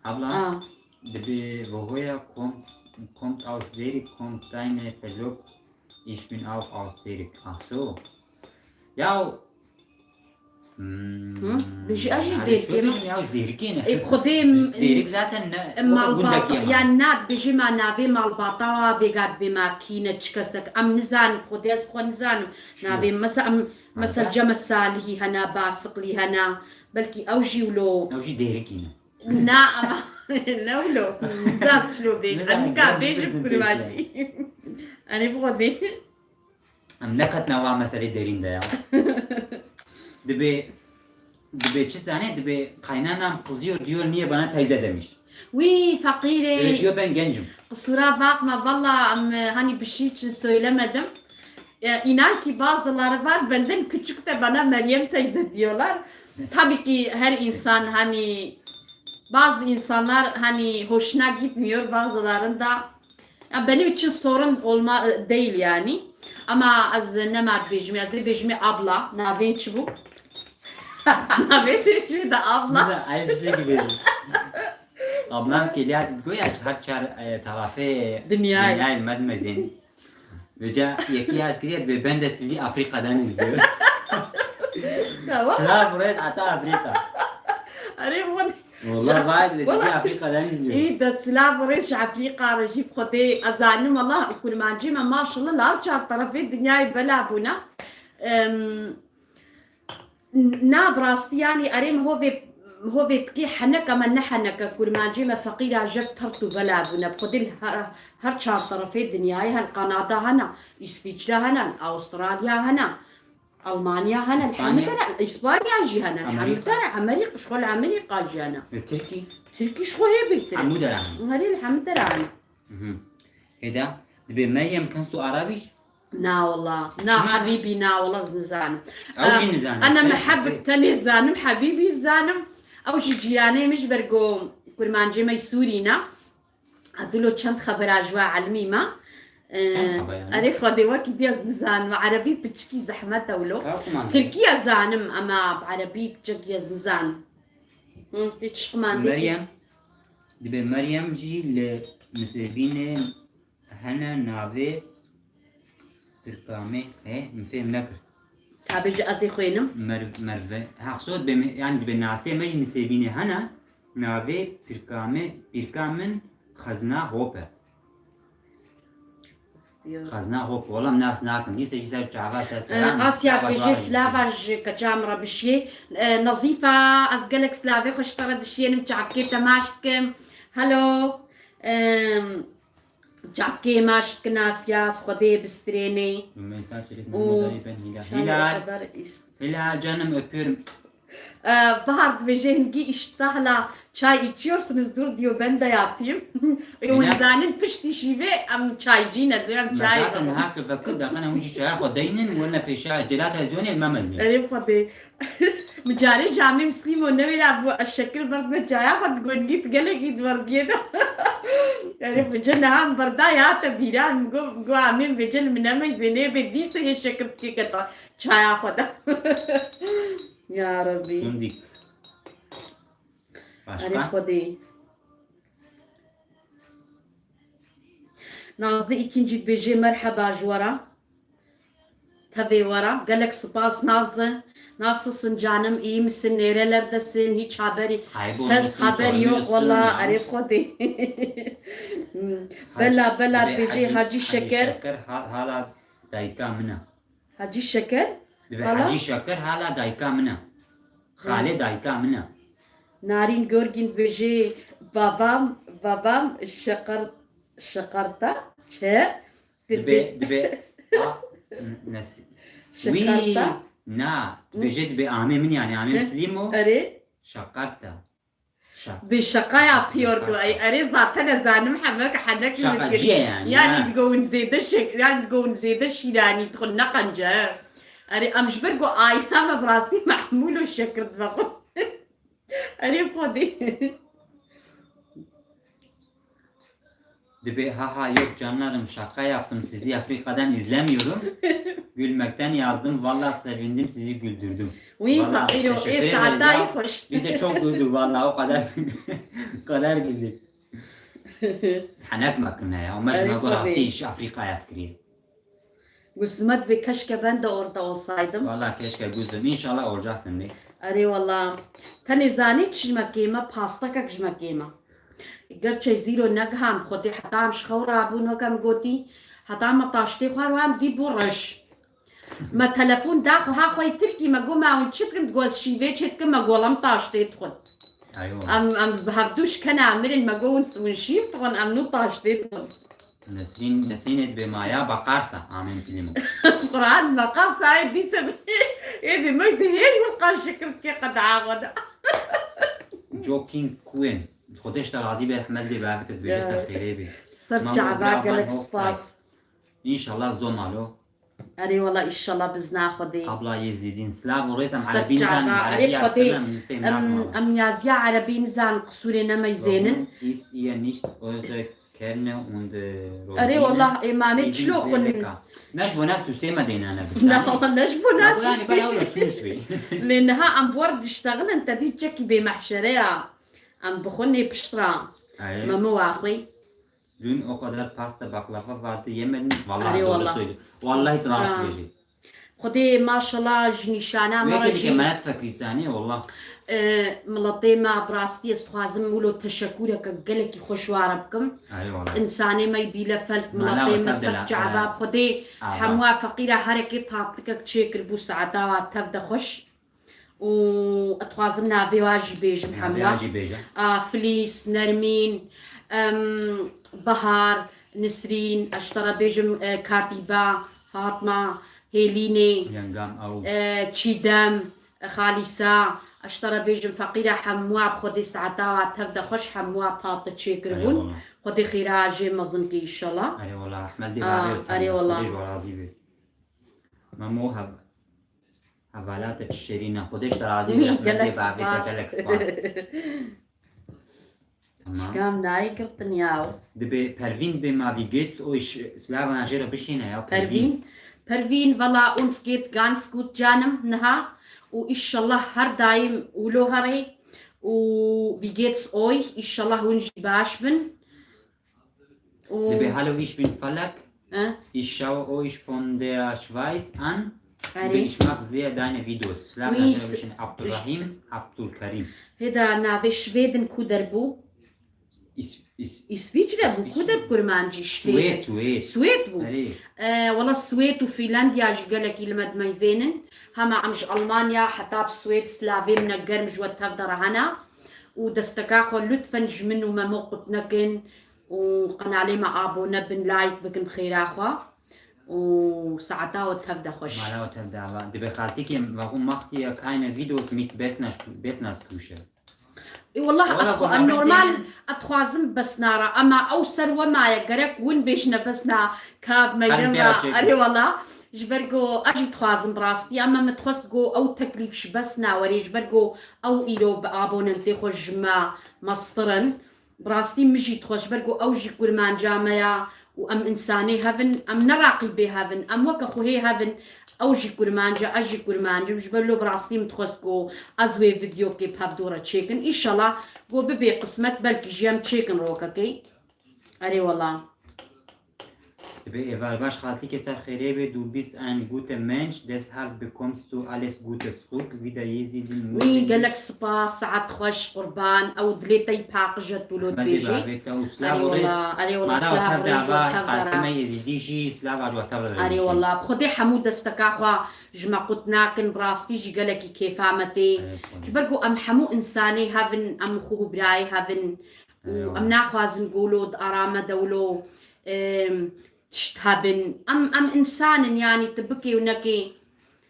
Abla, Ah. Dibê Wohoya kommt, kommt aus Derek, kommt deine Verlobte, ich bin auch aus Derek. Ach so. Ya, hmm, Hı? Bijî, ez jî hadi Derkê şöyle me. Ya, Derkê ne? E, Xwedê m-, Derek zaten ne, em o da malbata, gundakê me. Yani na, bijî ma navê malbata wa vêga dibê ma kî ne, çi kesek. Em nizanin, Xwedê ez xwe nizanim. Şu. Navê mesa-, em, Malbat? Mesela Cem Salihî hene, Basiqlî hene. Belkî ew jî wilo. Ew jî Derkî ne. Na, ama ne wilo. Zaf çilo bê. Nizanim, Em ka ben bê ji bilirsin kurmancî. Peşine. Erê Xwedê. Em neketine wa meselê derîn de ya. Dibê, dibê çi zane, dibê kaynanam kızıyor diyor, niye bana teyze demiş. Wî, feqîrê. Dibê diyor ben gencim. Kusura bakma, valla, em, hani bir şey için söylemedim. E, inan ki bazıları var, benden küçük de bana Meryem teyze diyorlar. Tabii ki her insan hani, bazı insanlar hani hoşuna gitmiyor, bazılarında. Ya benim için sorun olma, e, değil yani. Ama ez nema dibêjim, ez ê bêjimê abla, navê çi bû? Navê dibêjimê de abla. Nida, ay işte gibi. Ablam keliya goya her çar, e, tarafê Dünyayê. Dünyayê medmezin. Veca yekî yaz kiriye, ben de sizi Afrika'dan izliyorum. Tamam. Selam buraya, hatta Afrika. Arê, wal-, Vallahi var, ve sizi Vallahi. Afrika'dan izliyorum. İyi de silav reş Afrika, rejî Xwedê, ez zanim, Allah, kurmancî me, maşallah, li her çar terefê dinyayê bela bûne. Em, Na, bi rastî, yanî, erê, min hovê, hovê dikê henek, ama ne heneke, kurmancê me feqîra jev tert û bela bûne. Bi Xwedê li her, her çar terefê dinyayê hene, Kanada hene, Îsvîçre hene, Avustralya hene, Almanya hene, li Îspanya. Hemî dere, Îspanya jî hene, li hemî Amerîka. Dere, Amerîka, ji xwe li Amerîka jî hene. Li Tirkî? Tirkî ji xwe hê bêtir e. Hemû dere hene. Herê li hemî dere hene. Mhm. Hêda, dibê Meryem, kannst du Arabisch? Na wala, na Çima? Hebîbî, na wala, ez nizanim. Ew jî Em, nizanim. Ana Tek meheb kesê. Tenê zanim, Hebîbî zanim. Ew jî cîranê min ji ber ku kurmancê me Sûrî ne. Ez wilo çend xebera ji we elimî me. Çend Ee, xebera ne? Erê Xwedê wekî dî ez nizanim. Erebî piçikî zehmet e wilo. Ew xwe man Tirkî ez zanim, ama bi erebî piçekî ez nizanim. Hı, tê çiqman tê. Meryem, dibê Meryem jî li Nisêbînê Hene navê pirkamê, he, min fêm nekir. Tabê ji ez ê xwênim. Mer-, merve, hexsot be me, yani dibe nasê me jî Nisêbînê hene, navê pirkamê, pirka min Xezna Hop e. Diyor. Xezna Hop, wala nas nakim. Dîse jî ser çava, ser Ee, selam. Asya Slava pêjê jwara slava jî. Ji keça min re bişiyê. Ee, Nazîfa, ez gelek slavê xwe ji te re dişiyênim, çavkê te maç dikim. Hello. Em, Çavkê maç dikin Asya, ez Xwedê bistrênê. Rümeysa Çelik, Û Mehmet Ali, ben Hilal. Şahin Hilal. O kadar ist- Hilal canım, öpüyorum. Ee, Bahar dibêje hingî îştahla çay içiyorsunuz, dur diyor, ben de yapayım. E, Hilal. Hûn zanin piştî şîvê em çaycî ne, em çay. Me zaten hak vekir da, kana hûn jî çaya xwe deynin, wene pêşa, têla televizyonê me mezin. Erê Xwedê. Min carê ji amê Mislîmo newêra bû, ez şekir berdime çaya xwe, digotî tu gelekî di werdiyê de. Erê, vêce niha min berda ya te bîra, min got, got amê, vêce li min nemeyzê nê bê dîse yê şekir dikê keta çaya xwe de. Ya Rebî. Şûndik. Başka? Erê Xwedê. Nazlı ikinci dibêje merheba ji we re. Tevê we re. Gelek spas Nazlı. Nasılsın canım? İyi misin? Nerelerdesin? Hiç haberi, ses, haber yok valla. Kaybolmuşsun, sormuyorsun ya. Erê Xwedê. Bela, bela, Hacı, dibêje Hacı, Hacı Şeker. Hacı Şeker ha-, hala dayika min e. Hacî Şeker? Dibe Hala? Hacî Şeker hala dayika min e. Xalê dayika min e. Narîn Görgîn dibêje, babam, babam şeker, şekarta, çe? Dibe, dibe, a, n-, nesi-, Şekarta? Wî, na, dibêje dibe amê min yani, amê Hı. Mislîm o. Erê. Şekarta. Şa-, Bi şaka yapıyordu. Şaka. Ay, erê zaten ez zanim heme ki henek Şakacı mi yani, yani ha. Digo hûn zêde şek-, yani digo hûn zêde şîranî dixwin, ne qence. Erê, em ji ber ku aîla me bi rastî mehmûl û şekir dibe xwe. Erê Xwedê. Dibe, ha ha, yok canlarım, şaka yaptım, sizi Afrika'dan izlemiyorum. Gülmekten yazdım, valla sevindim, sizi güldürdüm. Wî Valla feqîro, teşekkür ê ederiz saetayî ya. Xweş. Biz de çok güldük valla, o kadar kadar güldük. Henek makine ya, ama Erê şuna göre Xwedê. Hasta iş Afrika'ya askeriye. Gulsime, dibê keşke ben de orada olsaydım. Valla keşke guzum. İnşallah olacaksın de. Erê wala. Tenê zanî çi ji me kêm e, pastekek ji me kêm e. Gerçe zîro negiham, Xwedê heta em ji xew rabûn, weke em gotî, heta me taştê xwar, wa em dî bû reş. Me telefon da xwe, ha xwe yê Tirkî, me got, me hûn çi dikin, digot, ez şîvê çê dikim, me got, em taştê dixwin. Eyvallah. Em, em bi hevdû ji kena mirin, me got, hûn, hûn şîv dixwin, em nû taştê dixwin. Nesrîn, Nesrînê dibê maya Bakarsa, Amê Muslimî. Quran Bakarsa, ê dîse bi-, ê bi me de hêr wil qan şikir dike qeda xwe de. Joking Queen. Xwedê ji te razî be, rehmet lê be, bavê te dibêje ser xêrê bê. Ser çava, gelek spas. İnşallah zomalo. Erê wala, inşallah bizna Xwedê. Abla Yezidin, silav û rêz, em Ser erebî nizanin, çava, erê erebî Xwedê, astırna, min fêm em, nakim em yaziya erebî nizan, qisûrê nemeyzênin. Warum ist ihr nicht eure Kerne und, äh, Erê Rosine wala, ê mamê çilo xwin. Ne ji bona süsê me dênane bi. Na, ne ji bona süsê. Yani ben öyle süs bey. Lê niha em bi wer diştexilin, te dî çekî bê mehşere ya. Em bi xwe nê pişt ra. Erê. Me mi waxwî. Dün o kadar pasta baklava vardı, yemedim. Vallahi doğru söylüyor. Vallahi rahat dibêjî. Xwedê maşallah ji nîşana me re jî. Weke dike menet fekirî zanî, wallah. E, miletê me bi rastî ez dixwazim wilo teşekkûreke gelekî xweş ware bikim. Erê wallah. Însanê me yî bîlefelt, miletê me ser çava. Xwedê hemû feqîra herekê tatlikek çêkiribû, saeta wa tev de xweş. û ez dixwazim navê wa jî bêjim hemû. Navê wa jî bêje. A, Filîs, Nermîn, em, Bahar, Nisrîn, ez ji te re bêjim, e, Katîba, Fatma, Hêlînê, Yengam, ew. E, Çîdem, e, Xalîsa, ez ji te re bêjim feqîra hemû, bi Xwedê saeta wa tev de xweş, hemû tate çêkiribûn. Erê wala. Xwedê xêra jê mezin ke, înşallah. Erê wala, Ehmed dê A, bavê erê wala. Xwedê ji we razî be. Memo hev-, hevalate çi şêrîn e. Xwedê ji te razî be, Ehmed dê bavê te gelek spas. Tamam. Şikam nayê girtin yaw. Dibê Pervîn dibê ma wie geht's euch, silavana jê re bişîne ya, Pervîn. Pervîn, Pervîn, valla uns geht ganz gut canım, niha. Û inşallah her daim wilo herê. Û wie geht's euch, inşallah hûn jî baş bin. Û Dibê, hallo, ich bin Falak. Eh? Ich schaue euch von der Schweiz an. Erê. Ich mag sehr deine Videos. Silav Wî najera s-, bişin Abdurrahim, Abdulkarim. Hêda navê Şvêdin ku der bû? Is-, is-, Îsvîçre bû, ku der kurmancî Şvêd? Swêd, Swêd. Swêd bû. Erê. E, wala Swêd û Fînlandiya jî gelekî li me dimeyzênin. Hema em ji Almanya heta bi Swêd silavê min e germ ji we tev de re hene. Û desteka xwe lütfen ji min û Memo qut nekin. û qenalê me abone bin, like bikin bi xêra xwe û saeta we tev de xweş. Mala we tev de ava. Dibê xaltikê, warum macht ihr keine Videos mit Besna, Besna Tusche? Ê, wallah, Wala ez xwe, ku em normal, ez dixwazim besna re, ema ew ser we maye, gerek win bêjine besna kab me Her gem bera re. Çek. Erê wala, ji ber ku ez jî dixwazim bi rastî, ema min dixwest ku ew teklîf ji besna werê, ji ber ku ew îro bi abonentê xwe ji me mestir in. Bi rastî min jî dixwest, ji ber ku ew jî kurmanca me ya û em însanê hev in, em ne raqîbê hev in, em weke xwehê hev in, ew jî kurmanc e, ez jî kurmanc im, ji ber lo bi rastî min dixwest ku ez wê vîdeokê bi hevdû re çêkin. Înşallah ku bibe qismet, belkî jî em çêkin rokekê. Erê wela. Dibê êvar baş, xaltîkê ser xêrê bê, du bist ein guter Mensch, deshalb bekommst du alles Gute zurück, wieder Yezidin Wî Mutlu gelek spas, saet xweş, qurban, ew dilê te yî paqij e, tu lo Hikmetê dibêjî. Bavê te û silav Erê û rêz. Wela, erê wela, Mara silav û û rêz tevde ji we ava, tev de re. Xaltî me Yezîdî jî silav û rêz ji we tev de re Erê dibêjî. Wela, bi Xwedê hemû desteka xwe ji me qut nakin, bi rastî jî gelekî kêfa me tê. Erê Xwedê. Ji ber ku em hemû însanê hev in, em xwe û birayê hev in. û Eyvallah. Em naxwazin ku wilo di ara me de wilo, em, tişt hebin. Em, em însan in, yanî tu bikê û nekê.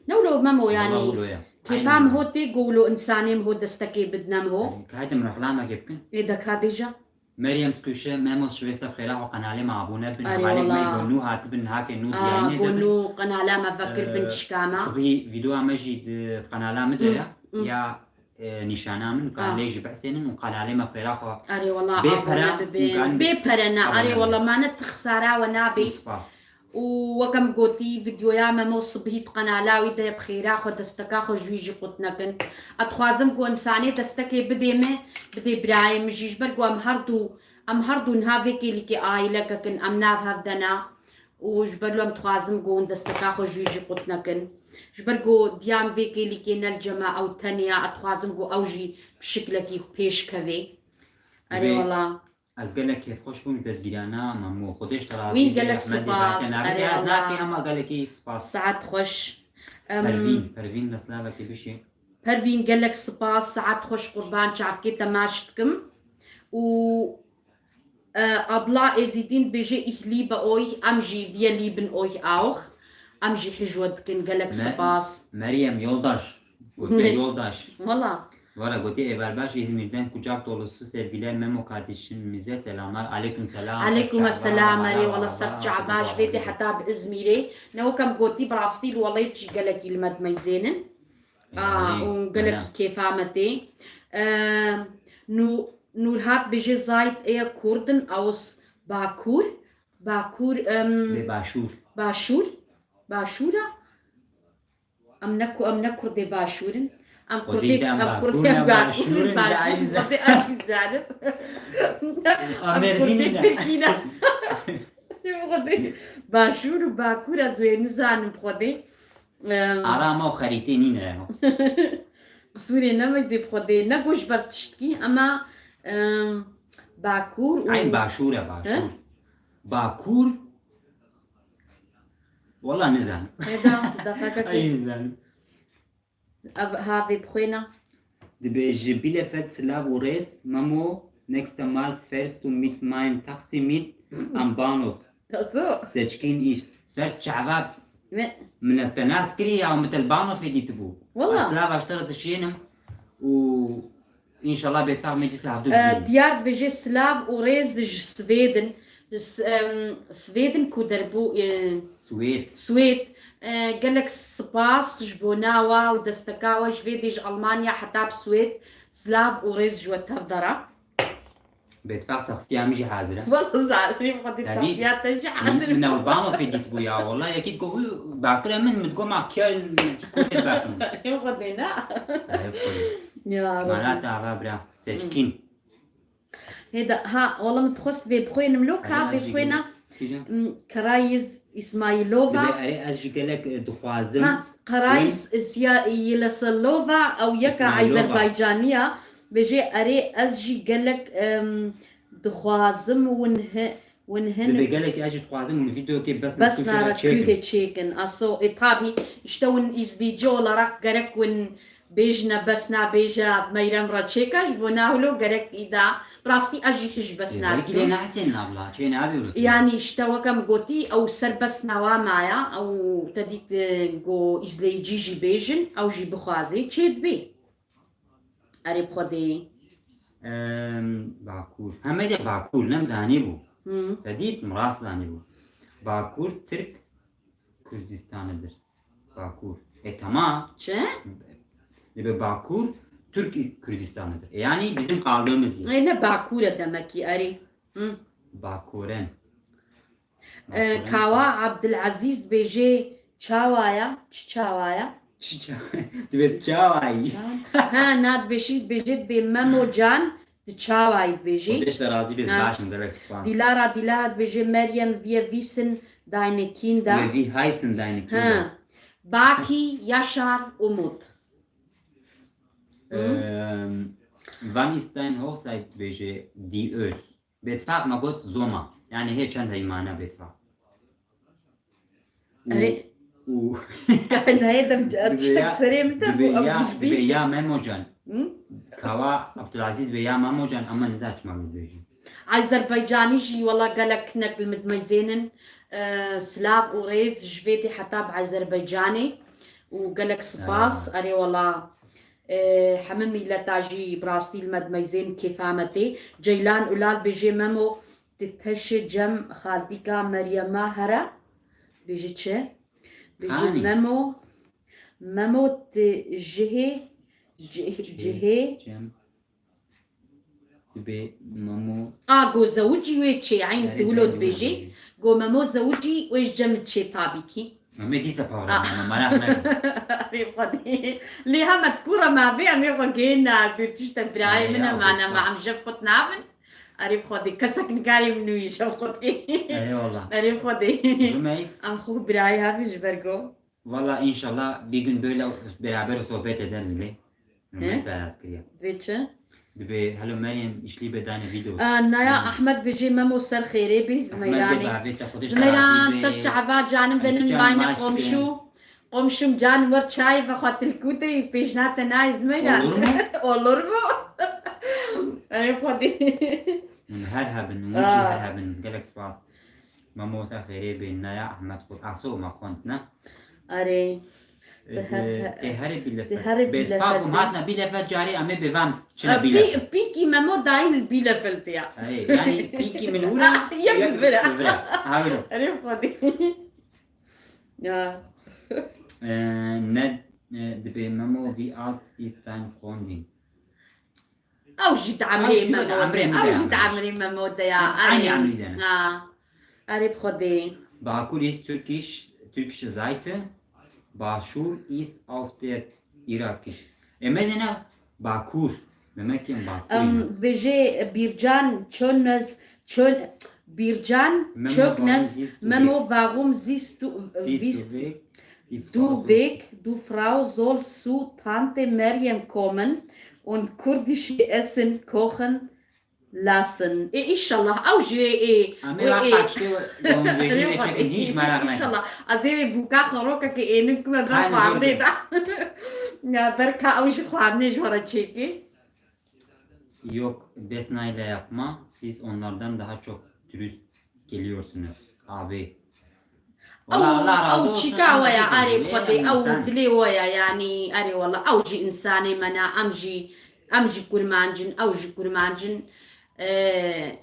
Ne wilo Memo, yanî Wala wilo ye. Kêfa Aynen. Min ho tê ku wilo însanê min ho destekê bidine min ho. Ka hêdî min reklamekê bikin. Ê de ka bêje. Meryem Skuşe, Memo şivêste bi xêra xwe qenalê me abone bin. Arê hevalê me wala. Go nû hatibin, hake nû Aa, diyayînê go dibin. Nû qenala me vekir bin Ee, tişka me. Sibî vîdeoya me jî di qenala min de Hı, ya. Hı. Ya, e, nîşana min, Aa. Qenalê jî behsênin û qenalê me xêra xwe. Arê wala, Bê abone pere bibin. Û gan Bê pere ne, abone arê bin. Wala, mane tixsara we nabê. Û spas. Û weke min gotî, vîdeoya Memo sibhî di qenala wî de ye, bi xêra xwe, desteka xwe ji wî jî qut nekin. Ez dixwazim ku însanê destekê bidê min, bidê birayê min jî, ji ber ku em herdu, em herdu niha vê kêlîkê aîlekek in, em nav hev de ne. Û ji ber wê em dixwazim ku hûn desteka xwe ji wî jî qut nekin. Ji ber ku diya min vê kêlîkê ne li cem e, ew tenê ye, ez dixwazim ku ew jî bi şiklekî pêş kevê. Erê Divê wela. Ez gelek kêfxweş bûm ji destgîrana Memo. Xwedê ji te razî Wî be, gelek Ehmedê spas, Berke navê erê te ez Allah. Nakê, ama gelekî spas. Saet xweş. Em, Pervîn, Pervîn, me silavekê bişî. Pervîn, gelek spas, saet xweş qurban, çavkê te maç dikim. Û, e, abla Êzîdîn dibêje, ich liebe euch, em jî wir lieben euch auch. Em jî hijwe dikin, gelek Me-, spas. Meryem, yoldaş. Gotiye yoldaş. Wala. Valla gotiye êvar baş, İzmir'den kucak dolusu sevgiler Memo kardeşimize selamlar. Aleyküm selam. Aleyküm selam, erê wala ser çava ji vê tê heta bi İzmirê. Ne wek em gotî, bi rastî li welayet jî gelekî li me dimeyzênin. Aa, û gelekî kêfa me tê. Ee, Nû-, Nûrhat bêje zayt ê Kurdin aus Bakur. Bakur, em, Lê başûr. Başûr. Başûra. Em ne ku-, em ne Kurdê başûr in. Em Xwedê Kurdê, de em em Bakur Kurdê ne, em Bakur in, Başûr in, Başûr, ez jî Xwedê ez jî zanim. Em Em Mêrdînî Kurdê ne. Tirkî ne. Xwedê, başûr û Bakur ez wê nizanim Xwedê. Em, Arama û xerîtê nîne ya. Qisûrê ne me zê bi Xwedê, ne ku ji ber tiştkî, ema, em, Bakur û Eyn başûr e, He? Başûr. Bakur. Wala nizanim. Hêda, deqekekê. Ay nizanim. Ev havê bixwêne. Dibêje, Bielefeld, silav û rêz, Memo, nächstes Mal fährst du mit meinem Taxi mit am Bahnhof. Taso. Seçkin iş. Ser çava Me- min ev te nas kirî ya, min te li Bahnhofê dîtibû. Wala. Ez silava ji te re dişênim û înşallah bêtfaq me dîsa hevdû Ee, dibînin. Diyar dibêje silav û rêz ji Swêdin. S-, em, Swêdin ku derbû, e, Swêd. Swêd. E, gelek spas ji bona we û desteka we ji vê dê ji Almanya heta bi Swêd. Silav û rêz ji we tev de re. Bêtfaq taksiya min jî hazir e. Wala zalim, Xwedê Hadi, taksiya te jî hazir. Min ew Bahnhofê dîtibû ya. Wala yekî digot, "Wî Bakur e min", min digot, "Ma Köln, ji ku tê Bakur?" Xwedê ne. Ay, Xwedê. Ya, Mana Rabbi. Te ava bira. Seçkin. Hêda, ha, wala min dixwest vê bixwênim lo, ka Erê, vê ez jî bixwêna. Gelek. Kîjan? Hmm, Karayîz Îsmaîlova. Divê erê ez jî gelek, e, dixwazim. Ha, Karayîz Îsya-, Îleselova, ew yeka Îsmaîlova. Azerbaycaniya. Bêjê erê ez jî gelek, em, dixwazim win hi-, win hin Divê gelek ez jî dixwazim win vîdeokê bes Bes nara çêkin. Kuhê çêkin. Aso, e, tabî, işte win îzdîcî olarak gerek win Bêjine bes nabêje, Meyrem re çêke, ji bo nahilo gerek îda. Bi rastî ez jî hij bes Ê, belkî nakim. Lê nehesên nabla, çê nabê wilo. Yanî işte weke min gotî, ew ser bes nawa maya, ew te dît, e, go îzleyicî jî bêjin, ew jî bixwazê, çê dibê. Erê bi Xwedê. Em, Bakur. Heme de Bakur, nem zanî bû. Hı. Te dît, mi rast zanî bû. Bakur, Tirk, Kürdistan'ıdır. Bakur. E, tamam. Çi? Ebe Bakur Türk Kürdistan'ıdır. E, yani bizim kaldığımız yer. E, ne Bakur e demek ki, erê. Hı. Bakuren. E, Bakuren. Kawa Abdülaziz dibêje çawaya, çi çawaya? Çi ça-, dibê çawayî. Ha, na dibêjî, dibêje dibê Memo Can, Di çawayî dibêjî? Xwedê ji te razî bê, ez Ha. baş im, gelek spas. Dilara, Dilara dibêje, Meryem, wir wissen deine Kinder. Wir, wie heißen deine Kinder? Ha. Baki, Yaşar, Umut. Hı? Ehm, wann ist deine Hochzeit dibêje, die Öz. Bêtfaq me got Zoma. Yani hê çend heymane bêtfaq. Û, Erê. û Neyê dem Dibê tiştek ya, serê min de dibê bû, ew ya, dibê ya Memo Can. Hı? Kawa Abdulaziz dibê ya Memo Can, ama niza çima min dibêjin. Azerbaycanî jî wela gelek hinek li min dimeyzênin. E, silav û rêz ji vê dê heta bi Azerbaycanê. Û gelek spas. Aa. Erê wela. E, hemî mîleta jî bi rastî li me dimeyzên kêfa me tê. Ceylan Ulal bêjê Memo, tu teşê cem xaltîka Meryema here. Bêjê çi? Bêjê Hanî? Memo, Memo tu jihê, cih-, Çi? Cihê. Cem. Dibê Memo. A, go zewicî wê çê, eyn Erê, tu wilo dibê dibêjê. Memo. Go Memo zewicî wê ji cem çê tabî kî. Em ê dîsa pavra Ah. me, me, meraq neke. Erê Xwedê. Lê heme di kûra me bê, em ê xwe gêna, tu tiştek birayê Erê, min ya, e, mane, bê me çav. Em jev qut nabin. Erê Xwedê. Kesek nikarê min wî jev qut kê. Eyvallah. Erê Xwedê. Rumeys. Em xwe birayê hebin ji ber go. Valla inşallah bir gün böyle beraber sohbet ederiz le. He? Mesela yazkiriya. Dibê çi? Dibê, "Hello Meryem, ich liebe deine Videos." Aa, Naya Hmm. Ahmed bêjê Memo ser xêrê bê Ahmed Zimeyranê. de bavê te Xwedê Zimeyran razî ser bê. çava canim Em benim çiçan mayne maç komşu. Komşum can wer çay ve xatil kutê pêjnate nay Zimeyran. Olur mu? Olur mu? Ay Xwedê. Hûn her hebin, hûn jî Aa. her hebin. Gelek spas. Memo ser xêrê bê, Naya Ahmed xwe aso me xwend, ne? Erê. E, Te her, te, te herê Bielefeld. Te herê Bi Bielefeld. Bêtfak bûm hatna Bielefeld carê em ê bêvan çi ne E, Bielefeld. Pî-, pîkî Memo daîm li Bielefeld ya. Erê, yani pîkî min ura, Yek yek li vir e. li vir e. Ha, wilo. Erê Xwedê. Ya. E, ne, e, dibê Memo wie alt ist deine Freundin? Ew jî di emrê Ew jî me di emrê me Ew de jî di emrê. emrê me mode ya. Em Erê. Aynı emrî de ne. Ha. Erê bi Xwedê. Bakur ist türkisch, türkische Seite. Başur ist auf der irakisch. E, mezene Bakur. Memekên Bakur. Em, ne? Bêjê Bircan Çönmez, Çön-, Bircan Memo, Çöknez, warum siehst du Memo, weg? Warum siehst du, Siehst siehst du weg? Die Du Frau soll weg, du Frau sollst zu Tante Meryem kommen und kurdische Essen kochen lassen. E, inşallah, ew jî ê, Em ê ê, wek ê. Qaçtê we, dom bêjin, Rê lê çekin, hîç meraq nekin. İnşallah. Ez ê wê bûka xerokekê ênim kime ber Tane xwarinê zor de. Ya, berka ew jî xwarinê ji we re çêkê. Yok, besnayla yapma. Siz onlardan daha çok dürüst geliyorsunuz abi. Ew, Allah, Allah razı ew olsun, çîka ama we ya, siz arê bile Xwedê, yani ew insan. Dilê we ya, yanî, arê wela, ew jî însanê me ne, em jî, em jî kurmanc in, ew jî kurmanc in. Ee,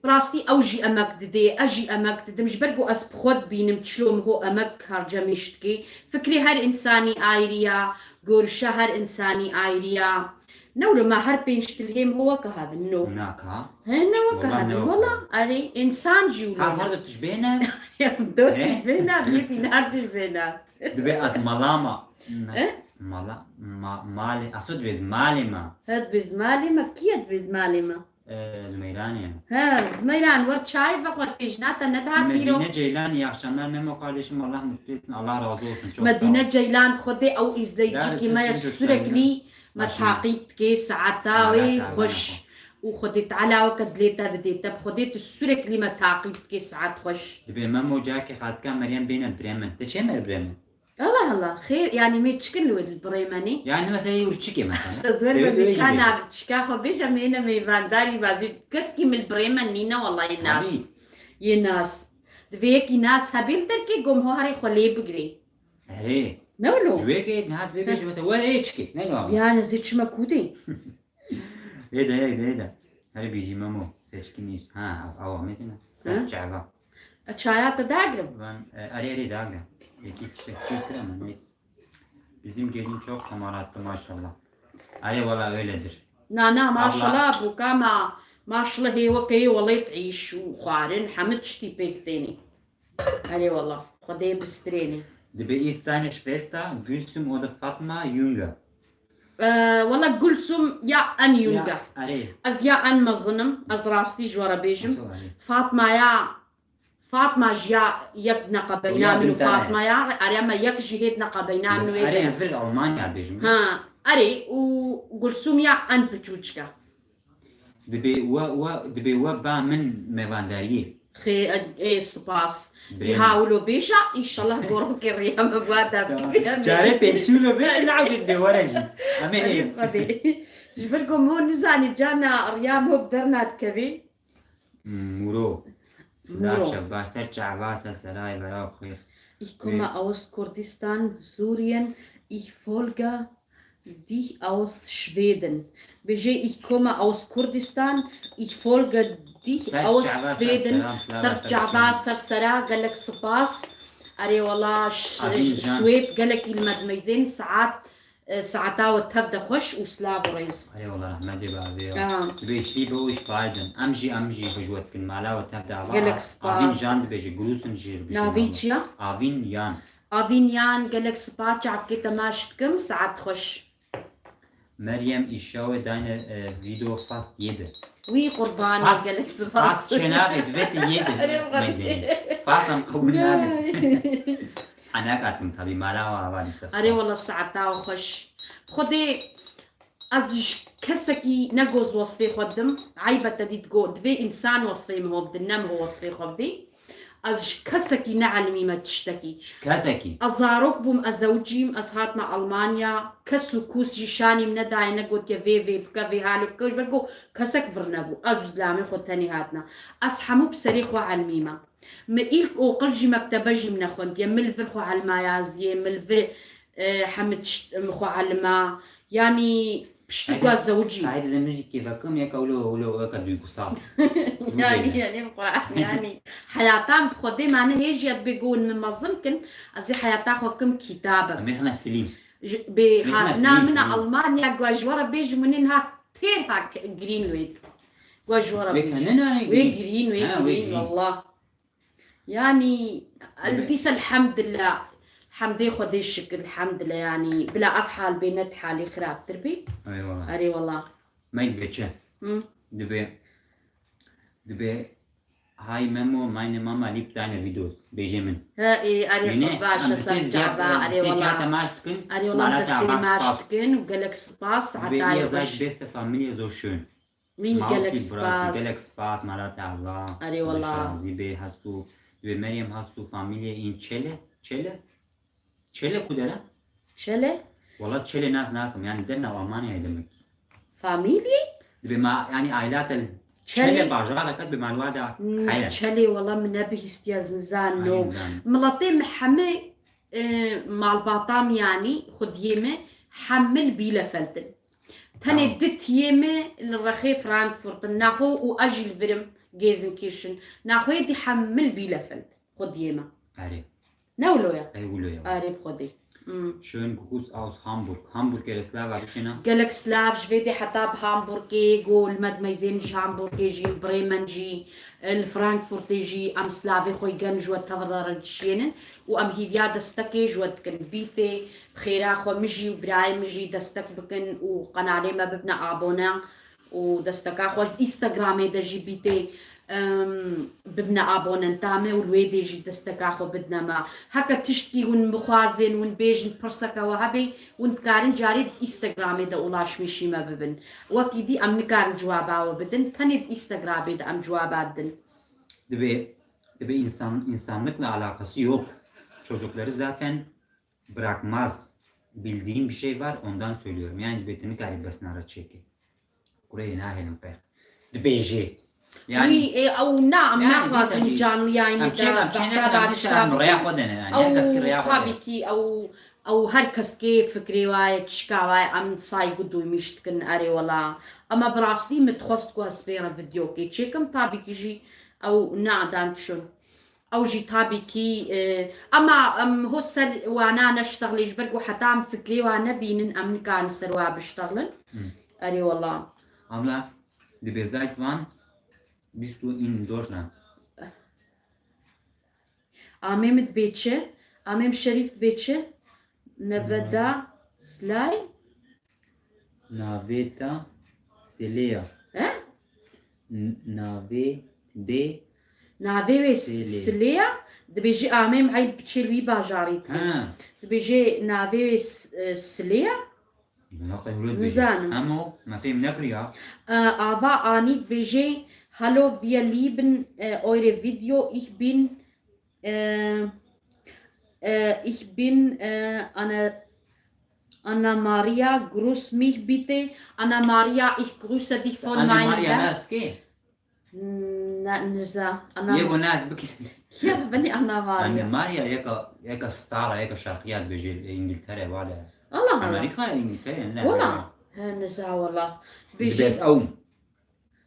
bi rastî ew jî emek didê, ez jî emek didim. Ji ber ku ez bi xwe dibînim çilo min ho emek harcamîş dikê. Fikrê her însanî ayrî ya, görüşe her însanî ayrî ya. Ne wilo me her pênc tilhê min ho weke hebin, no. Naka. He, ne weke Wala hebin. ne weke Wala, hebin. Erê, însan jî wilo Ha, ne. Ferdo tu ji bê ne? Do Ne? tu ji bê ne, bê dînar tu ji bê ne. Dibê ez mala ma. Ne. He? Mala, ma, malê, aso dibê ez malê ma. He, dibê ez malê ma. Kî ye dibê ez malê ma? Ee, Zmeyranê. He, Zmeyran, wer çay vexwe, pêjna te nedihat dîro. Medine Ceylan, iyi akşamlar Memo kardeşim, Allah mutlu etsin, Allah razı olsun, çok sağ ol. Medine Ceylan, Xwedê ew îzleyicîkî me ye, sürekli me taqîb dike, saeta wê xweş. Û Xwedê Teala weke dilê te bidê te, bi Xwedê tu sürekli me taqîb dike, saet xweş. Dibê Memo carkê xaltika Meryem bêne Bremen. Te çê me Bremen? Allah Allah, xêr, yanî me çikin li wê li Bremenê? Yani mesela yê û çikê mesela. Sezwer Dewê me dewê jî kana bêje. Çika xwe bêje, me ne meyvandarî bazî. Keskî min li Bremen nîne, wallahî nas. Tabii. Yê nas. Divê yekî nas hebê li derkê gom ho herê xwe lê bigirê. Erê. Ne wilo? Ji wê ke niha divê bêje mesela, were ê çikê. Ne wilo ama? Yani zê çima kûdê? Ê de, ê de, ê de. Herê bêjî Memo, seçkin iş. Ha, ew, ew, mesela. Ser Hı? çava. E, çaya te dagirim. Ben, e, erê, erê, dagirim. Belki işte çektir ama neyse. Bizim gelin çok hamarattı maşallah. Erê, valla öyledir. Na, na, Abla. Maşallah, bûka ma, maşallah, hê weke yê welêt îş û xwarin, hemî tiştî pêk tênî. Erê, valla, Xwedê bistrênî. Dibê ist deine Schwester Gülsüm oder Fatma jünger? Ee, wala Gulsum ya en jung e. Ya, erê. Ez ya en mezin im. Ez rastî ji we re bêjim. Nasıl erê? Fatma ya, Fatma jî ya yek neqe beyna min û Fatma ya. Erê, em yek jî hêt neqe beyna min û ê. Erê, em vir Almanya bêjim. Ha, erê, û Gulsum ya en piçûçik e. Dibê we, we, dibê we ba min mevandariyê. Xê, ê, spas. Birê Îha min. Wilo bêja, înşallah gorokê riya me bua da Tamam. bikeve. Carê pêşû lo bê, navê dê were jî. Em ê Erê hê. Xwedê. Ji ber ku mo nizanî cana riya mo bi derna dikevê. Muro. Silav Muro. Şev baş ser çava ser serayê berav xêr. Ich komme Wê. aus Kurdistan, Syrien. Ich folge dich aus Schweden. Bêje, ich komme aus Kurdistan, ich folge dich Ser aus çava, ser Schweden. sera, slava, Ser ser çava, sera. Ser sera, gelek spas. Erê wala, ş- Avîn Can. Swêd gelek îl me dimeyzên saet, e, saeta we tev de xweş û silav û rêz. Erê wala, rehmetê bi avê ya. Ha. Dibê ich liebe euch beiden. Em jî, em jî bi ji we dikin. Mala we tev de ava. Gelek spas. Avîn Jan dibêje. Grüßen jî bişî Navî mala. çi ya? Avîn Jan. Avîn Yan, gelek spas, çavkê te maç dikim, saet xweş. Meryem, ich schaue deine, e, Video fast jede. Wî qurbanî, Fast- gelek spas. Fast çênabe, divê te jede. Erê, Meyzênê. Fast em qebûl nabe. Henak atkim tabii, mala wa ava lîsa spas. Erê wala, saeta we xweş. Xwedê ez ji kesekî ne goz wesfê xwe dim. Eybe te dît go, divê însan wesfê min ho bidin, ne min ho wesfê xwe bidî. Ez ji kesekî ne elmî me tiştekî. Kesekî. Ez zarok bûm, ez zewicîm, ez hatme Almanya. Kes û kus jî şanî min nedaye, negotiye vê vê bike, vê halê bike. Ji ber ku kesek vir nebû. Ez û zilamê xwe tenê hatine. Ez hemû bi serê xwe elmî me. Min ilk okul jî, mektebe jî min nexwendiye. Min li vir xwe elmaya ziyê, min li vir, e, hemî tişt min xwe elma. Yanî piştî ku ez zewicîm. Tahir, diese Musik hier, warum? Yeka ulo, ulo, yeka duygusal. Yanî, yanî bi Quran, yanî heyata min bi Xwedê mane hê jî, ez dibê go hûn min mezin kin, ez ê heyata xwe kim kitabek. Em ê xine film. Ji- Bê Bê hatina film, min a film. Almanya, gua ji we re bêjim, hûn ên hat têr ha Greenway. Gua ji we re Bê bêjim. ne, ne, ne, Wê Green. Greenway, Ha, wê Green, Green. wallah. Yanî, el- Bê- dîsa elhamdulillah. Hemdê Xwedê şikir, elhamdulillah, yanî, bila ev hal bê, ne halê xirabtir bê. Eyvallah. Erê wallah. Meyk beçe. Hı. Dibê, dibê, hi Memo, meine Mama liebt deine Videos. Bêje min. He, ê, erê, Yine, baş, em ser destê çava, ziyad, erê destê wallah. çata maç dikin. Erê wallah, Mala te destê ava maç spas. Dikin û gelek spas. Dibê, Heta ihr yavaş. Seid beste Familie, so schön. Wî gelek Mausi, Brasi, spas. Gelek spas, Mala te ava. Erê wallah. Zî bê, hast du, dibê Meryem, hast du Familie in Celle? Celle? Celle ku dere? Çele? Wala Celle nas nakim. Yani derna Almanya'yı demek. Familie? Dibê ma, yani ailata Celle. Celle bajareke dibê malwada Hmm, heye. Çele wala min nebihîstiye, zan no. Aynen. Miletê me hemê, e, malbata me, yanî xwediyê me hemil Bielefeld in. Tenê Tamam. Di tiyê me li rexê Frankfurt in. Naxwe û ez jî li vir im, Gelsenkirchen. Naxweyê dî hemil Bielefeld. Xwediyê me. Erê. Ne wilo ya? Ey wilo ya. Erê bi Xwedê. Hmm. Schönen Gruß aus Hamburg. Hamburg ere slava bişêne. Gelek silav ji vê dê heta bi Hamburgê, go li me dimeyzên ji Hamburgê jî, li Bremen jî, li Frankfurtê jî em silavê xwe germ ji we tevir re dişiyênin û em hîviya destekê ji we dikin. Bîtê, bi xêra xwe min jî û birayê min jî destek bikin û qenalê me bibne abone û desteka xwe Instagramê de jî bîtê. Em, bibne abonenta me û li wê dê jî desteka xwe bidne me. Heke tiştkî hûn bixwazên, hûn bêjin, pirseke we hebe, hûn dikarin carê di Instagramê de ulaşmîşî me bibin. Wekî dî em nikarin cewaba we bidin, tenê di Instagramê de em cewaba didin. Dibê, dibê insan, insanlıkla alakası yok. Çocukları zaten bırakmaz. Bildiğim bir şey var, ondan söylüyorum. Yani dibê tu nikarî bes nara çêkê. Kureyê nahêlin qex. Dibêjê. Yani Wî, ê, ew na, em Yani naxwazin dîsa jî canlı yayînê em de çêka, em çêka, behsa em başka dîsa em rêya xwe dene, yani her kes ki rêya xwe Tabii ki ew, ew her kes ki fikrê waye, çişka waye, em saygı duymuş dikin, erê wala. Ama bi rastî min dixwest ku ez pê re videokê çêkim, tabii ki jî ew na, dankeschön. Ew jî tabii ki, e, ama em ho ser wana neştexlê ji ber ku heta em fikrê wa nebînin, em nikarin ser wa biştexlin. Hmm. Erê wala. Abla, dibê seit wann bist du in Deutschland? Amê min dibê çi? Amê min Şerîf dibê çi? Neveda Slay? Navê te Seleya. He? N- Navê dê Navê wê Seleya. Seleya. Dibêjî amê min ey biçê li wî bajarî dikin. Ha. Dibêjê navê wê S- e, Seleya. Ne qewlet bêjî. Nizanim. Ama o, me fêm nekiriya. Äh, Ava Anî dibêje, Hallo, wir lieben, äh, eure Video. Ich bin, äh, äh, ich bin, äh, Anna, Anna Maria, grüß mich bitte. Anna Maria, ich grüße dich von Anna meinem Maria Best. Nas kê? Na, niza, Anna Yê Ma- go nas bike. Ya, beni Anna Anna Maria. Maria yeka, yeka stara, yeka şarkiya dibêje, e, İngiltere wade. Allah Allah. Amerîka, Îngiltere, ne? Wala. He, niza wala. Dibêt ew.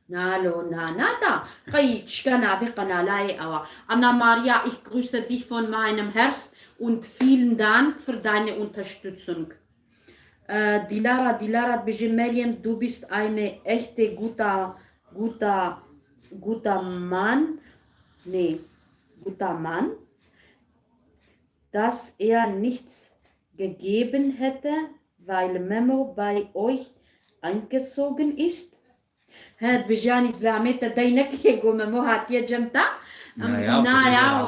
Nalo, na, nada. Qey çika navê qenalayê ewa. Anna Maria, ich grüße dich von meinem Herz und vielen Dank für deine Unterstützung. Ee, Dilara, Dilara dibêje, Meryem, du bist eine echte guter, guter, guter Mann. Nee, guter Mann. Dass er nichts gegeben hätte, weil Memo bei euch eingezogen ist? He, dibêje yanî zilamê te dey nekiriye ku Memo hatiye cem te? Na ya, na ya,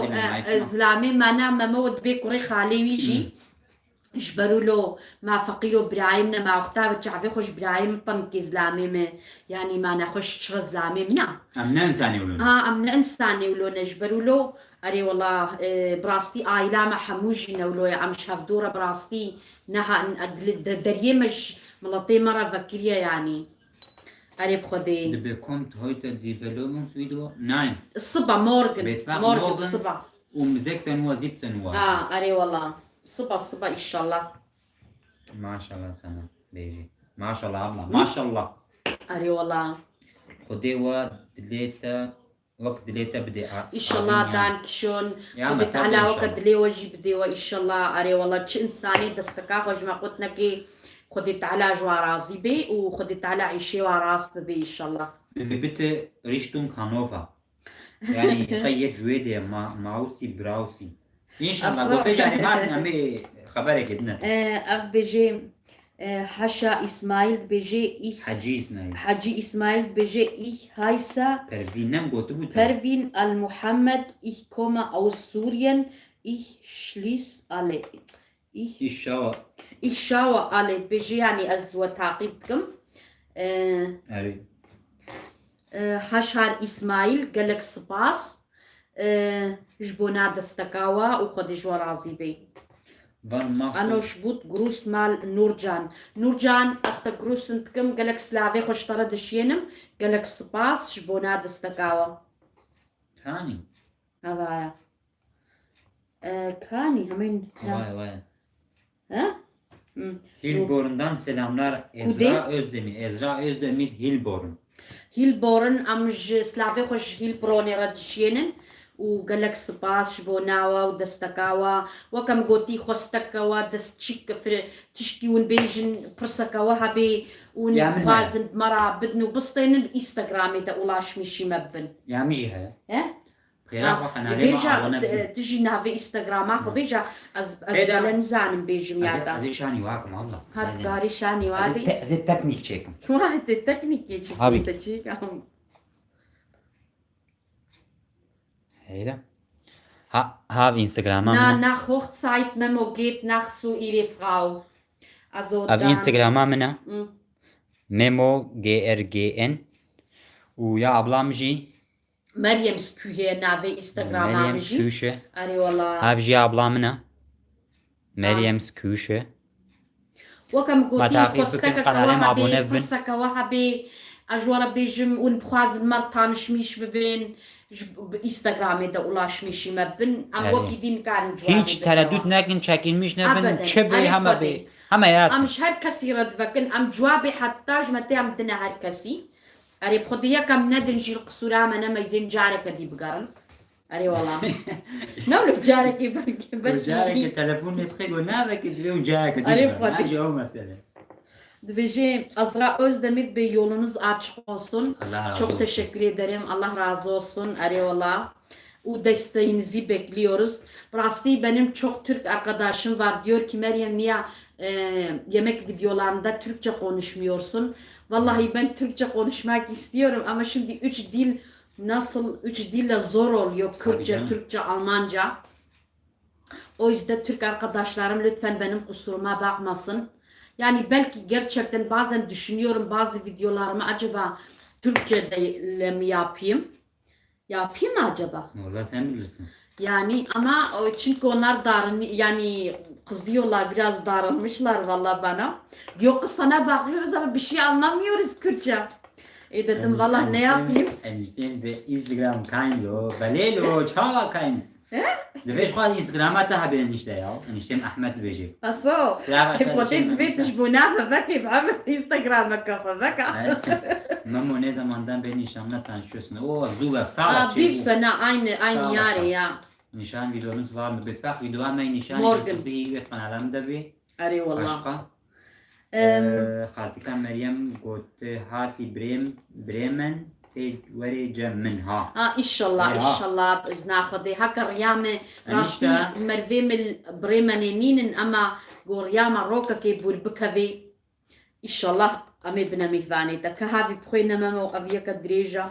zilamê me ne, Memo dibê kurê xalê wî jî. Ji ber wilo ma feqîro birayê min e, ma wexta bi çavê xwe ji birayê min teng kê zilamê min. Yanî ma nexweş çira zilamê min e. Em ne insanê wilo ne. Ha, em ne insanê wilo ne, ji ber wilo. Erê wela, e, bi rastî aîla me hemû jî ne wilo ye. Em ji hevdû re bi rastî neha, de-, deriyê me ji miletê me re vekiriye yanî. Erê bi Xwedê. Dibe kommt heute die Verlobungsvideo? Nein. Siba, morgen. Morgen, siba. Um sechzehn Uhr, siebzehn Uhr. Ha, erê wela. Siba, siba, inşallah. Maşallah sana bêjî. Maşallah abla, maşallah. Erê wela. Xwedê we dilê te, wek dilê te bidê. Înşallah, dankeschön. Xwedê Teala weke dilê we jî bidê we, înşallah. Erê wela, çi însanê desteka xwe ji me qut nekê, Xwedê Teala ji wan razî bê û Xwedê Teala îşê wan rast bibe, înşallah. Bitte Richtung Hannover. Yanî qey yek ji wê de ma-, Mawsî, Brawsî. Înşallah, got bêje, em ê xeberekê din. Ev dibêje, e, Haşa Îsmaîl dibêje, ich, Hecî Îsmaîl. Hecî Îsmaîl dibêje, ich heiße Pervîn, nem gotibû te? Pervin Al Muhammed, ich komme aus Syrien, ich schließe alle. Ich, ich schaue. Ich schaue alle, dibêje, yanî ez we taqîb dikim. Erê. Haşar Îsmaîl, gelek spas, ji bona desteka we û Xwedê ji we razî bê. Van Mahsun. Anoş bût, grüß mal Nurcan. Nurcan, ez te grüßen dikim, gelek silavê xwe ji te re dişiyênim, gelek spas ji bona desteka we. Kanî. Hevaya. E, Kanî, hemen. Vay, vay. He? Hilborn'dan selamlar. Ezra Özdemir. Ezra Özdemir, Hilborn. Hilborn, em ji silavê xwe ji Hilbronê re dişiyênin û gelek spas ji bona we û desteka we. Wek em gotî, xwesteke we, destçîk, fir-, tişkî hûn bêjin, pirseke we hebê, hûn dixwazin bi me re bidin û bistênin, Instagramê de ulaşmîşî me bibin. Ya min jî heye. He? Xêra xwe qenalê me abone bibin. Tu jî navê Instagrama xwe bêje, ez, ez bele nizanim bêjim ya da. Ez ê şanî wakim abla. Ha, dikarî şanî warî. Ez ê te-, ez ê teknîk çêkim. Wahê te teknîkê çêkim. Abi. Te çêkim. Heyre. Ha, ha Instagrama min. Na, na, Hochzeit Memo geht nach zu ihrer Frau. Also, ev Instagrama min e. Memo G R G N. Û ya ablam jî Meryem Skûhe navê Instagrama min jî. Meryem Skûşe. Erê wala. Ev jî abla min e. Meryem Skûşe. Weke min gotî, xwesteke we hebê, pirseke we hebê, ez ji we re bêjim, hûn bixwazin me re tanişmîş bibin, ji, bi Instagramê de ulaşmîşî me bibin. Em wekî dî nikarin cewabê bidin. Hiç tereddüt nekin, çekinmiş nebin, çi bê, heme bê. Heme ya. Em ji her kesî re divekin, em cewabê heta ji me tê em dine her kesî. Erê, bi Xwedê yekem nedin jî, li qisûra me neme, yên careke dî bigerin. Erê wala. Ne wilo carekê belkî, belkî. Carekê telefonê dixê go navekê divê û careke dî bigerin. Erê Xwedê. Ha, ji ew mesele. Dibêje, Azra Özdemir Bey, yolunuz açık olsun. Allah razı olsun. Çok teşekkür ederim. Allah razı olsun. Erê wala. Û desteğinizi bekliyoruz. Bi rastî benim çok Türk arkadaşım var. Diyor ki, Meryem, niye, e, yemek videolarında Türkçe konuşmuyorsun? Vallahi ben Türkçe konuşmak istiyorum ama şimdi üç dil nasıl, üç dille zor oluyor. Tabii canım. Kürtçe, Türkçe, Almanca. O yüzden Türk arkadaşlarım lütfen benim kusuruma bakmasın. Yani belki gerçekten bazen düşünüyorum bazı videolarımı acaba Türkçe de mi yapayım? Yapayım mı acaba? Valla sen bilirsin. Yani ama o, çünkü onlar darın-, yani kızıyorlar, biraz darılmışlar valla bana. Diyor ki sana bakıyoruz ama bir şey anlamıyoruz Kürtçe. E dedim, valla ne yapayım? Enişten ve Instagram kayn lo, belê lo, çawa kayn. Divê ji xwe Instagrama te hebe enişte ya. Eniştê min Ehmed dibêje. Aso. Silav aşağı Fotoğraf düşelim divê enişte. Tişt bu ne bebek İbrahim Instagram'a kafa beka. Memo ne zamandan beri nişanla tanışıyorsun? Oo, zû ve sağ Aa, ol. Bir sene aynı aynı Sağ ol, yare sağ ol. ya. Nişan videonuz var mı? Bitfak video ama nişan Morgan. Sıbı ve kanalım da bir. Arê wallah. Başka? Em, Ee, Xaltika Meryem gote hatî Brem, Bremen tê werê cem min ha. Ha, inşallah, Ê, ha. inşallah, bi izna Xwedê. Heke riya me, rastî Enişte. mervê min Bremenê nînin, ema go riya me rokekê bûr bikevê. Inşallah, em ê bine mêvanê te. Ke havî bixwîne Memo, ev yeke dirêj e.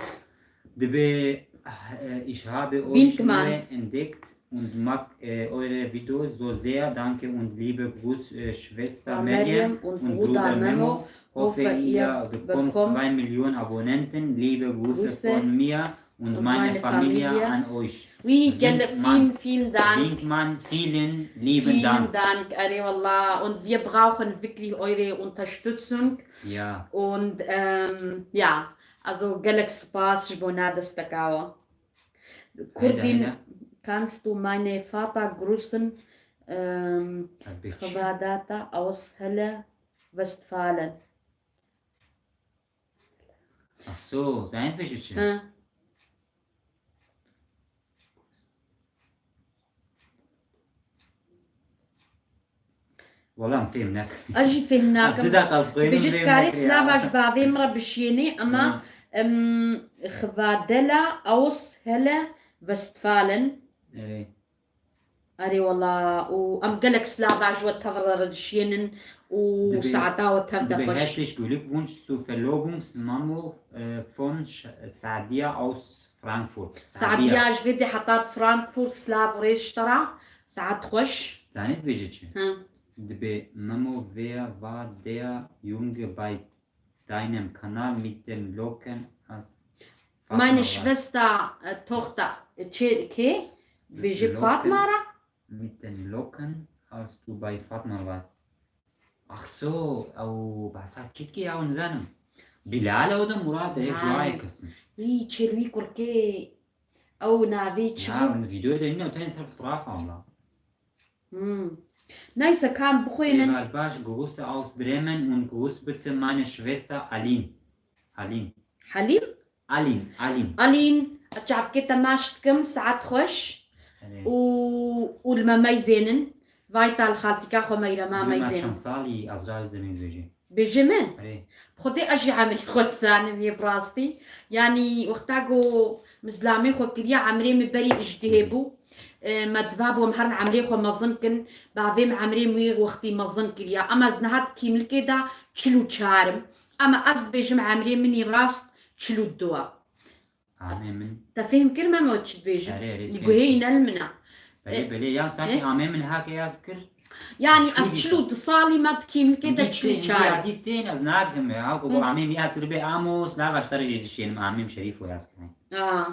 Dibê, eh, ich habe euch Winkmann. neu entdeckt und mag, äh, eure Videos so sehr. Danke und liebe Gruß, äh, Schwester Ja, Meryem Meryem und und Bruder Bruder Memo. Memo. Hoffe, Hoffe, ihr ihr bekommt bekommt zwei Millionen Abonnenten. Liebe Grüße Grüße von mir und und meine meine Familie Familie. An euch. Oui, gel, Winkmann. Vielen, vielen Dank. Winkmann, vielen lieben Vielen Dank. Dank, Arê wallah. Und wir brauchen wirklich eure Unterstützung. Ja. Und ähm, ja, also gelek spas ji bo na destekawa. Kurdin, Heyda. Kannst du meine Vater grüßen? Ähm, Tabii ki. Xebadata aus Helle Westfalen. Ach so, sen bêjî çi? Hı. Wala em fêm nekin. Ez jî fêm nakim. Du deqa ez xwênim Bêjit fêm karê nekiriye. Slava ji bavê min re bişiyênê, ama Hı. em, Xivadela aus Helle Westfalen. Evet. Erê wala, û em gelek Slava ji we tev re dişiyênin û Dibê- saeta we tev de Dibê xweş. herzlich Glückwunsch zu Verlobungsmamo, äh, von Sch- Sadia aus Frankfurt. Sadia ji vê dê heta Frankfurt, Slav rêz ji te re. Saet xweş. Zanî dibêje çi? Hı. Dibê Memo, wer war der Junge bei deinem Kanal mit den Locken, als Fatma Meine war? Schwester, äh, Tochter, äh, çê, kê? Bêjî Locken. Fatma re? Mit den Locken, als du bei Fatma warst. Ach so, ew behsa kî dikî, ew nizanim. Bilal ew de Murat e, Ha. Juayê kesin. Wî çêlwî kurkê, ew navê çi Ya, bû? hûn videoyê de nîne, tenê ser fotoğraf Allah. Hmm. Neyse, kam bixwînin. Êvar baş, Grüße aus Bremen und Gruß bitte meine Schwester Aline. Aline. Halim? Aline, Aline. Alîn, çavkê te maç dikim, saet xweş. Erê. Û, û li me meyzênin. Vay tal xaltika xwe meyrema Dibê me meyzênin. çend salî ez ca ez demê dibêjî. Bêje min. Erê. Xwedê ez jî emrê xwe dizanim yê bi rastî. Yanî wexta ku min zilamê xwe kiriya emrê min berî ijdihê bû. E, me diva bû em herin emrê xwe mezin kin. Bavê min emrê min wê wextî mezin kiriya. Em ez niha di kîmlikê de çil û çar im. Ama ez dibêjim emrê min î rast çil û du e. Amê min. Te fêhm kir Memo çi dibêjim? Erê, erê, Li fêhm guhê kir. îne li min e. Belê, belê, ya sanki E? amê min hake yaz kir. Yani Çû ez dîsa. çil û du salî me di kîmlikê de Dî çil tê, û çar. Yazî tên ez nakim ya. Ku Hı. amê min yaz kir bê Amos, nava ji te re jî dişênim amê min Şerîf û yaz kirin. Ha.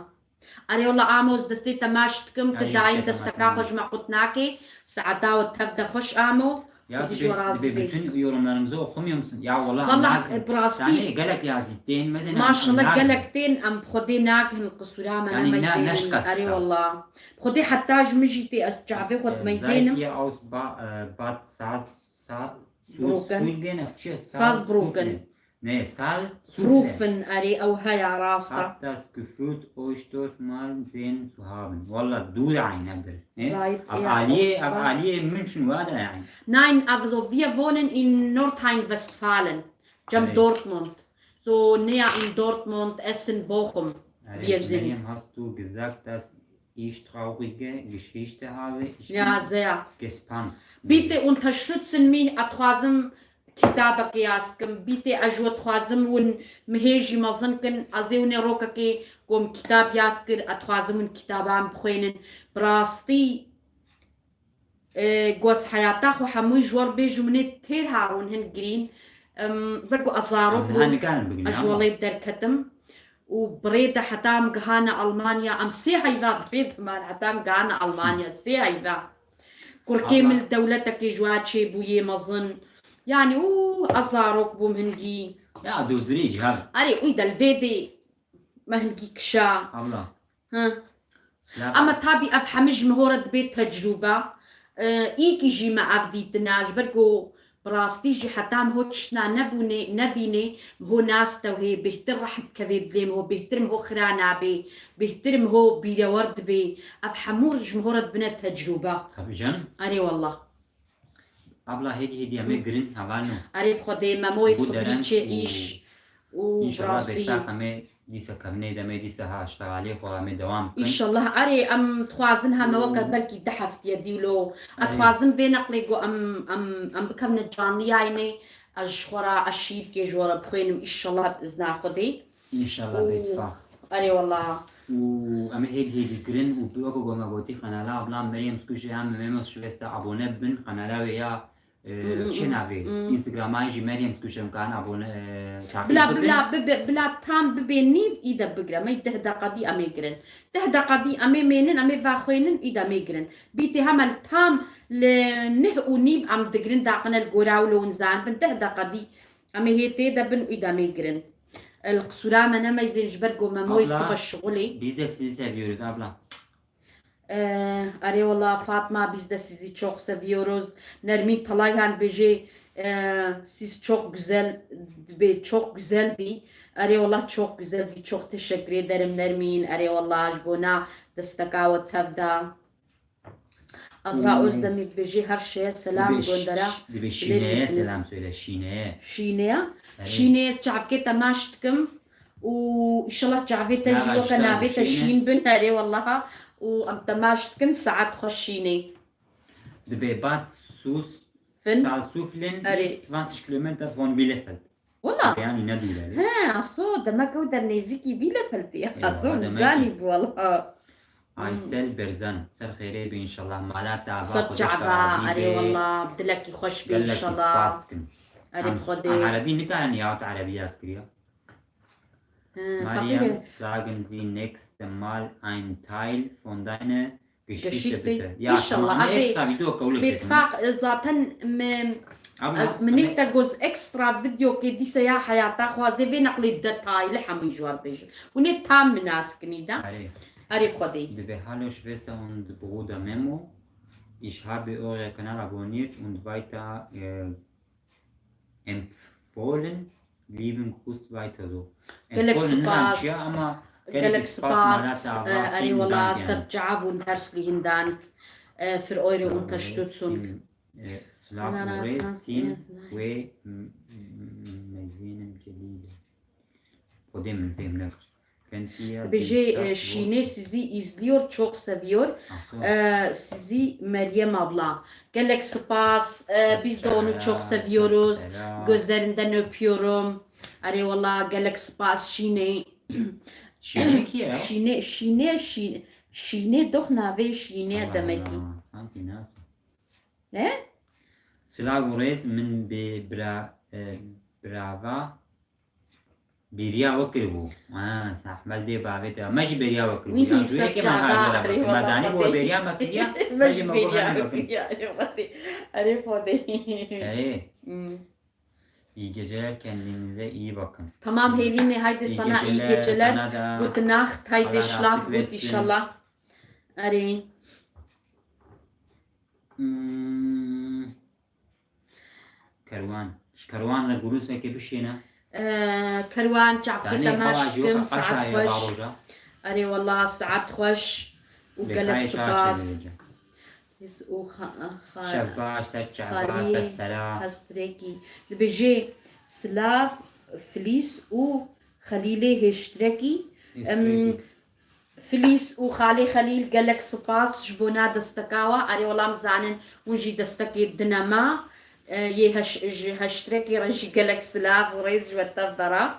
Erê wala Amos destê te maç dikim, Ya tu jî dayîn destê te desteka maç xwe ji me qut nakê. Saeta we tev de xweş Amo. Ya Xwedî tu ji we razî dibê be. Bütün yorumlarımızı okumuyor musun? Ya wala Wala, nakim. e, bi rastî. Zanî gelek yazî tên mezin. Maşallah gelek tên em bi Xwedê nakin qisûra me Yani ne- nemeyzênin. neşkast Erê ya. Wala. Bi Xwedê heta ji min jî tê ez çavê xwe Ee, dimeyzênim. Seid ya aus ba, e, Bad Saz, Sa, Broken. Sulgen, ev çi? Saarbrücken. Ne, Sal Frufen erê ew heya rasta. Hab das Gefühl, euch dort mal sehen zu haben. Wala dûr e, ne dir. Ne? Zayt Ab ya Aliye, Osman. Ab Aliye München wada yani. Nein, also wir wohnen in Nordrhein-Westfalen. Cem Evet. Dortmund. So näher in Dortmund, Essen, Bochum. Yani, Wir sind. Meryem, hast du gesagt, dass ich traurige Geschichte habe? Ich Ja, bin sehr. Gespannt. Bitte unterstützen mich, ez dixwazim kitabekê yaz kim. Bitte, ez ji we dixwazim hûn min hê jî mezin kin. Ez ê hûn ê rokekê ku min kitab yaz kir, ez dixwazim hûn kitaban bixwînin. Bi rastî, e, ku ez heyata xwe hemûyî ji we re bêjim, hûn ê têr herin hin girîn. Em, ber ku ez zarok Em niha bûm, nikarin bigrin, ez ji ama. welêt derketim. Û bi rê de heta em gihane Almanya, em sê heyva bi rê de man heta em gihane Almanya, sê heyva. Kurkê min Allah. Li dewletekê ji wa çêbûyê mezin. Yani û ez zarok bûm hingî. Ya dûrdurî jî ha. Erê, û de li vê dê me hingî kişa. Abla. Hı. Ama tabî ev hemî ji min hora dibe tecrûbe. Îkî jî me ev dîtina, ji ber ku bi rastî jî heta min ho tiştna nebûne, nebîne, min ho nas tewhê, bêhtir rehm dikeve dilê min ho, bêhtir min ho xira nabe, bêhtir min ho bîrewer dibe. Ev hemû ji min hora dibine tecrûbe. Tabii canım. Erê wallah. Abla hêdî hêdî em ê girin hevalno. Erê bi Xwedê Memoyê Sibrîçê îş û rastî. Înşallah bêhtak em ê dîsa kevnê de em ê dîsa ha ştegalê xwe em ê dewam bikin. Înşallah erê em dixwazin heme weke belkî du heftiye dî wilo. Ez dixwazim vê neqlê ku em, em, em bikevne canlî yayînê. Ez ji xwe re ez şîrkê ji we re bixwînim înşallah bi izna Xwedê. Înşallah bê tifaq. Erê wallah. Û em ê hêdî hêdî girin û bi weke ku me gotî qenala abla Meryem Skuş ya Memos şiveste abone bibin. Qenala wê ya, e, çi navê? Instagrama jî Meryem Skuş em kan abone, e, takip bibin. Bila, bila, bibe, bila tam bibe nîv î de bigire. Me deh deqa dî em ê girin. Deh deqa dî em ê mênin, em ê vexwênin, î de em ê girin. Bîtê hema li tam li neh û nîv em digirin daqine li gora wilo hûn zanibin. Deh deqa dî em ê hê tê de bin, î de em ê girin. El qisûra me nemeyzên ji ber ku Memoyê sibe şixulê. Abla, biz de sizi seviyoruz abla. Ee, erê wallah Fatma, biz de sizi çok seviyoruz. Nermin Talayhan bêjê, ee, siz çok güzel, be, çok güzeldi. Erê wallah çok güzeldi. Çok teşekkür ederim Nermin. Erê wallah ji bona desteka we tev da. Azra Özdemir dibêjê her şeye selam göndere. Dibê Şîneye selam söyle, Şîneye. Şîneye? Erê. Şîneye çavkê temaş dikim û inşallah çavê te jî weke navê te Şîn bin. Erê wallaha. Û em temaş dikin, saet xweş Şînê. Dibê Bad Sus, Salsuflen ist zwanzig Kilometer von Bielefeld. Wala. Yani ne dûr e. He, aso, demek ew der nêzîkî Bielefeldê ye. Aso, nizanî bû wala. Aysel Berzan, ser xêrê be inşallah. Mala te ava, Xwedê ji te razî be. Erê wala, dilekî xweş be inşallah. Gelekî spas dikim. Erê bi Xwedê. Em erebî nikarin ya te erebî yaz kiriya. He, Mariam, sagen Sie nächste Mal ein Teil von deine Geschichte bitte. Ya, inşallah. Tamam, ez ê extra video kewlek çekim. Bi ittifaq, e, zaten me, abla, ez, min ê te goz extra video ke dîse ya heyata xwe, ez ê vê neqlê detaylı hemû ji wan bêjim. Hûn ê tam min nas kinî da. Erê. Erê Xwedê. Dibê hallo Schwester und Bruder Memo. Ich habe eure Kanal abonniert und weiter, äh, empfohlen. Lieben Gruß weiter so. Gelek spas. Empfohlen niha çiya ama gelek spas, mala te ava. Erê wala, ser çav û herzlichen Dank, äh, für eure Unterstützung. Silav û rêz tîm wê mezînim Celîl. Xwedê min fêm nekir. Dibêje, e, Şînê sizi izliyor, çok seviyor. E, sizi Meryem abla. Gelek spas. E, biz de onu çok seviyoruz. Gözlerinden öpüyorum. Erê wala gelek spas Şînê. Şînê kî ye? Şînê, Şînê, Şî-, Şînê doh navê Şînê demek ki. Sanki nasıl? Ne? Silav û rêz min bi bira, e, birava Bêriya we kiribû. Ha, Ahmed dê bavê te. Me jî bêriya we kiribû. Wî ya ser çava, erê wala. Me zanî bû bêriya me kiriya. Me jî bêriya me kiriya. Erê Xwedê. Erê. Hmm. İyi geceler, kendinize iyi bakın. Tamam Hêlînê, haydi sana iyi geceler. Gute Nacht, haydi schlaf gut inşallah. Erê. Hmm. Kerwan. Ji Kerwan re gurûsekê bişêne. Ee, Kerwan, çavkê te maş dikim, saet xweş. Erê wala, saet xweş û gelek spas. Û xa-, xa-, Şevbaş, ser çava, ser sera. Hestrekî. Dibêjê silav, Filîs û Xelîlê Hêştrekî. Em, Filîs û Xalê Xelîl, gelek spas ji bona desteka we. Erê wala, em zanin hûn jî destekê dine me. E, yê heş-, ji heştrekê re jî gelek silav û rêz ji we tev de re.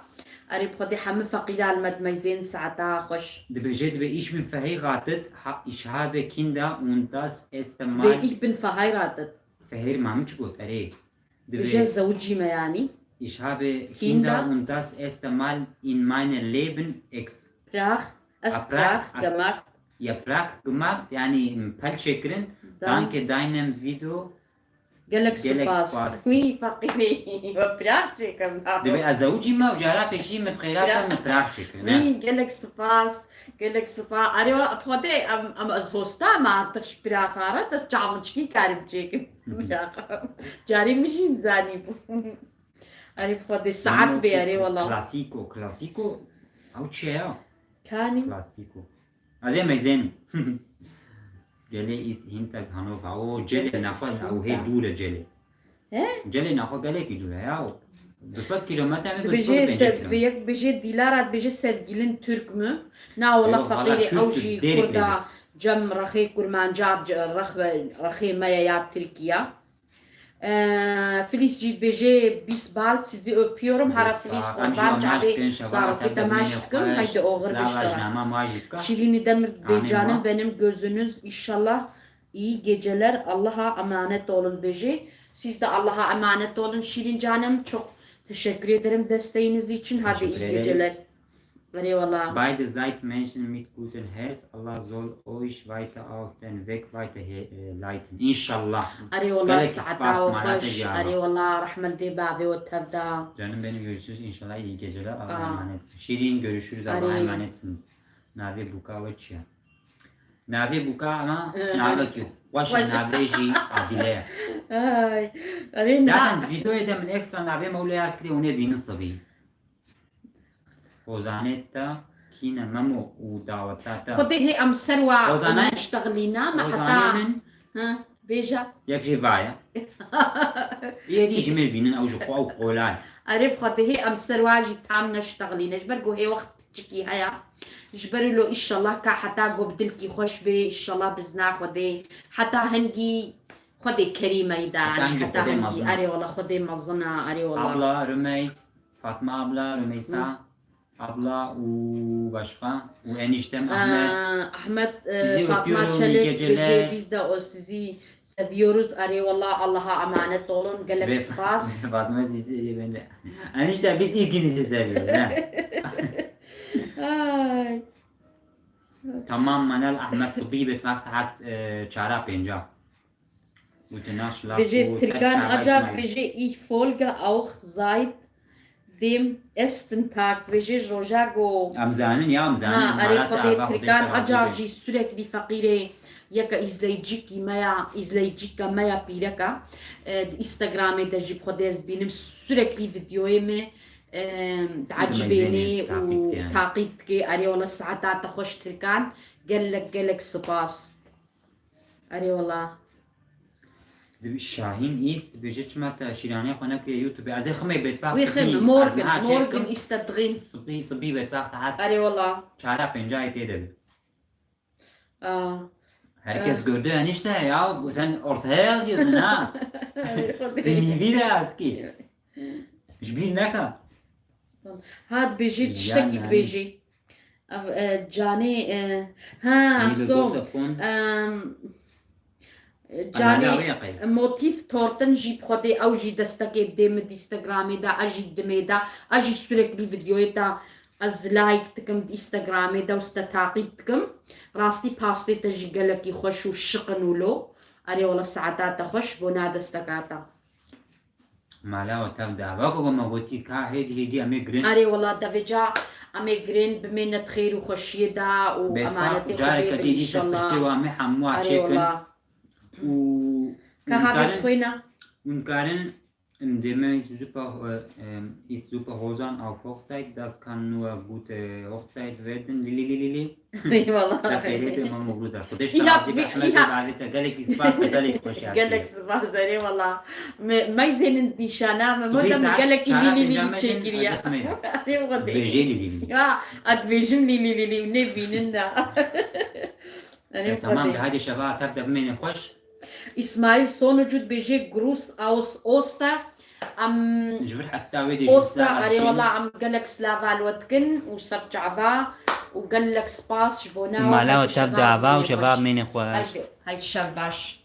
Erê bi Xwedê hemî feqîra li me dimeyzên saeta xweş. Dibêje, dibê, ich bin verheiratet, ha, ich habe Kinder und das erste Mal. Dibê, ich bin verheiratet. Verheir-, ma min çi got, erê. Dibê, bêje zewicî me yanî. Ich habe Kinder und das erste Mal in meinem Leben ex-, Prach, es Aprach, Prach gemacht. Yaprak gemacht, yani pel çêkirin. Danke deinem Video. Gelek spas. Wî feqîrî, we pirax çêkim. Divê ez ewcî me û cara pêşî min bi xêra te min pirax çêkir, ne? Wî gelek spas. Gelek spas. Erê wa, Xwedê, em, em ez hosta me artık ji piraxa re, ez çaviçkî karim çêkim. Piraxa. Carê min jî zanî bû. Erê Xwedê saet bê, erê wala. Klasîko, klasîko. Ew çi ye ya? Kanî. Klasîko. Ez ê meyzên. Gelê îst hîntek hanova. O celê nexwe ew hê dûr e celê. He? Celê nexwe gelekî dûr e ya. Du sed kilometre mi, Dibêjê du sed û pêncî sev-, kilometre. Yek dibêjê Dîlara, dibêjê sevgilin Türk mü? Na wala, feqîrê, ew jî Kurda, cem rexê Kurmanca, ce-, rex ve, rexê me ye ya Tirkiye. Ee, Filiz jî dibêjê, bis bald, sizi öpüyorum. Hara Filiz, qurban çavê zarokê te maç dikim. Haydi oxir biştara. Şirinî Demir dibê, canım benim, gözünüz inşallah iyi geceler, Allah'a emanet olun dibêjê. Siz de Allah'a emanet olun Şirin canım. Çok teşekkür ederim desteğiniz için. Hadi iyi geceler. Erê wala. Beide Seite Menschen mit gutem Herz, Allah soll euch weiter auf den Weg weiter he-, e, leiten. İnşallah. Erê wala, saeta we xweş. Erê wala, rehmet dê bavê we tev da. Canım benim, görüşürüz inşallah, iyi geceler, Allah'a emanetsin. Şirin, görüşürüz, Allah'a emanetsiniz. Navê bûka we çi ye? Navê bûka ama navekî xweş e, navê jî Adile ye. Ay, erê na. Zaten di vîdeoyê de min ekstra navê me wile yaz kirî, hûn ê bînin sibî. Hozanê te kî ne Memo û daweta te? Xwedê hê em ser wa neştexilîna me heta. Hozanê min. Ha, bêje. Yek jê va ye. Yê dî ji me bînin, ew ji xwe ew qolay. Erê Xwedê hê em ser wa jî tam neştexilîne. Ji ber ku hê wext piçikî heye. Ji ber lo inşallah ka heta ku bi dilkî xweş bê, inşallah bizna Xwedê. Heta hingî Xwedê kerî meydan. Heta hingî Xwedê mezin. Erê wala Xwedê mezin e, erê wala. Abla Rümeys, Fatma abla, Rümeysa. Abla û başka û eniştem Ahmet. Aa, Ahmet, e, Fatma Çelik, geceler. Biz de o sizi seviyoruz. Erê wala, Allah'a emanet olun. Gelek spas. Fatma sizi, ben de. Enişte biz ikinizi seviyoruz ha. Ay. Tamam Manel Ahmet, sibî bi tefaq saet, e, çara pênca. Dibêje Tirkan Acar, dibêje, ich folge auch seit dem ersten Tag, dibêje ji roja ku. Em zanin ya, em zanin. Ha, erê Xwedê, Tirkan Acar jî sürekli feqîrê yeke izleyicikî me ya, izleyicika me ya pîreka. E, di Instagramê de jî bi Xwedê ez bînim sürekli videoyê me, e, diecibênê û taqîb dike. Erê wala saeta te xweş Tirkan. Gelek, gelek spas. Erê wala. Dibî Şahîn Îst dibêje çima te şîranê xwe nekiriye YouTube? Ez ê ximê bêtfaq. Wî xim, morgin, morgin îste dixîn. Sibî, sibî bêtfaq saet. Erê wala. Çara pêncayê tê de bi. Aa. Herkes gördü enişte ya. Sen ortaya yazıyorsun ha. Erê Xwedê. Di nîvî de yaz ki. Ji bîr neke. Ha, dibêjî, tiştekî dibêjî. Ev, e, canê, e, ha, so, em, canê, Motif Tortin jî bi Xwedê ew jî destekê dê min di Instagramê de, ez jî dimê de, ez jî sürekli videoyê te ez like dikim di Instagramê de û te taqîb dikim. Rastî pastê te jî gelekî xweş û şiqin û lo. Erê wala saeta te xweş bona desteka te. Mala we tev de. Weke ku me gotî ka hêdî hêdî em ê girên. Erê wala devê ca em ê girên bimêne di xêr û xweşiyê de û emanetê Xwedê be înşallah. Pirsê wa me hemû a çêkin. Û ka havê bixwîne. Hûn karin, em dê me super, e, em, ist super Hozan auf Hochzeit, das kann nur gute Hochzeit werden, li, li, li, li, li. Eyvallah. Sefêrê pê Mamoglu da. Xwedê ji te razî be, Ehmed bê bavê te. Gelekî spas, gelekî xweş hatiye. Gelek spas, erê wala. Me, meyzênin dîşana me, modem gelekî lîlî lîlî çêkiriye. Erê Xwedê. Bêjê lîlî lîlî. Ya, ez dibêjim lîlî lîlî û nêbînin de. Erê Xwedê. E, tamam de, hadi şeva tev de bimêne xweş. Îsmaîl Sonucu dibêje Gruß aus Oster. Em ji vir heta wê dê jî Osta, erê wala, em gelek slava li we dikin û ser çava û gelek spas ji bona we. Mala we tev de ava û şeva bimêne xweş. Haydi, haydi şev baş.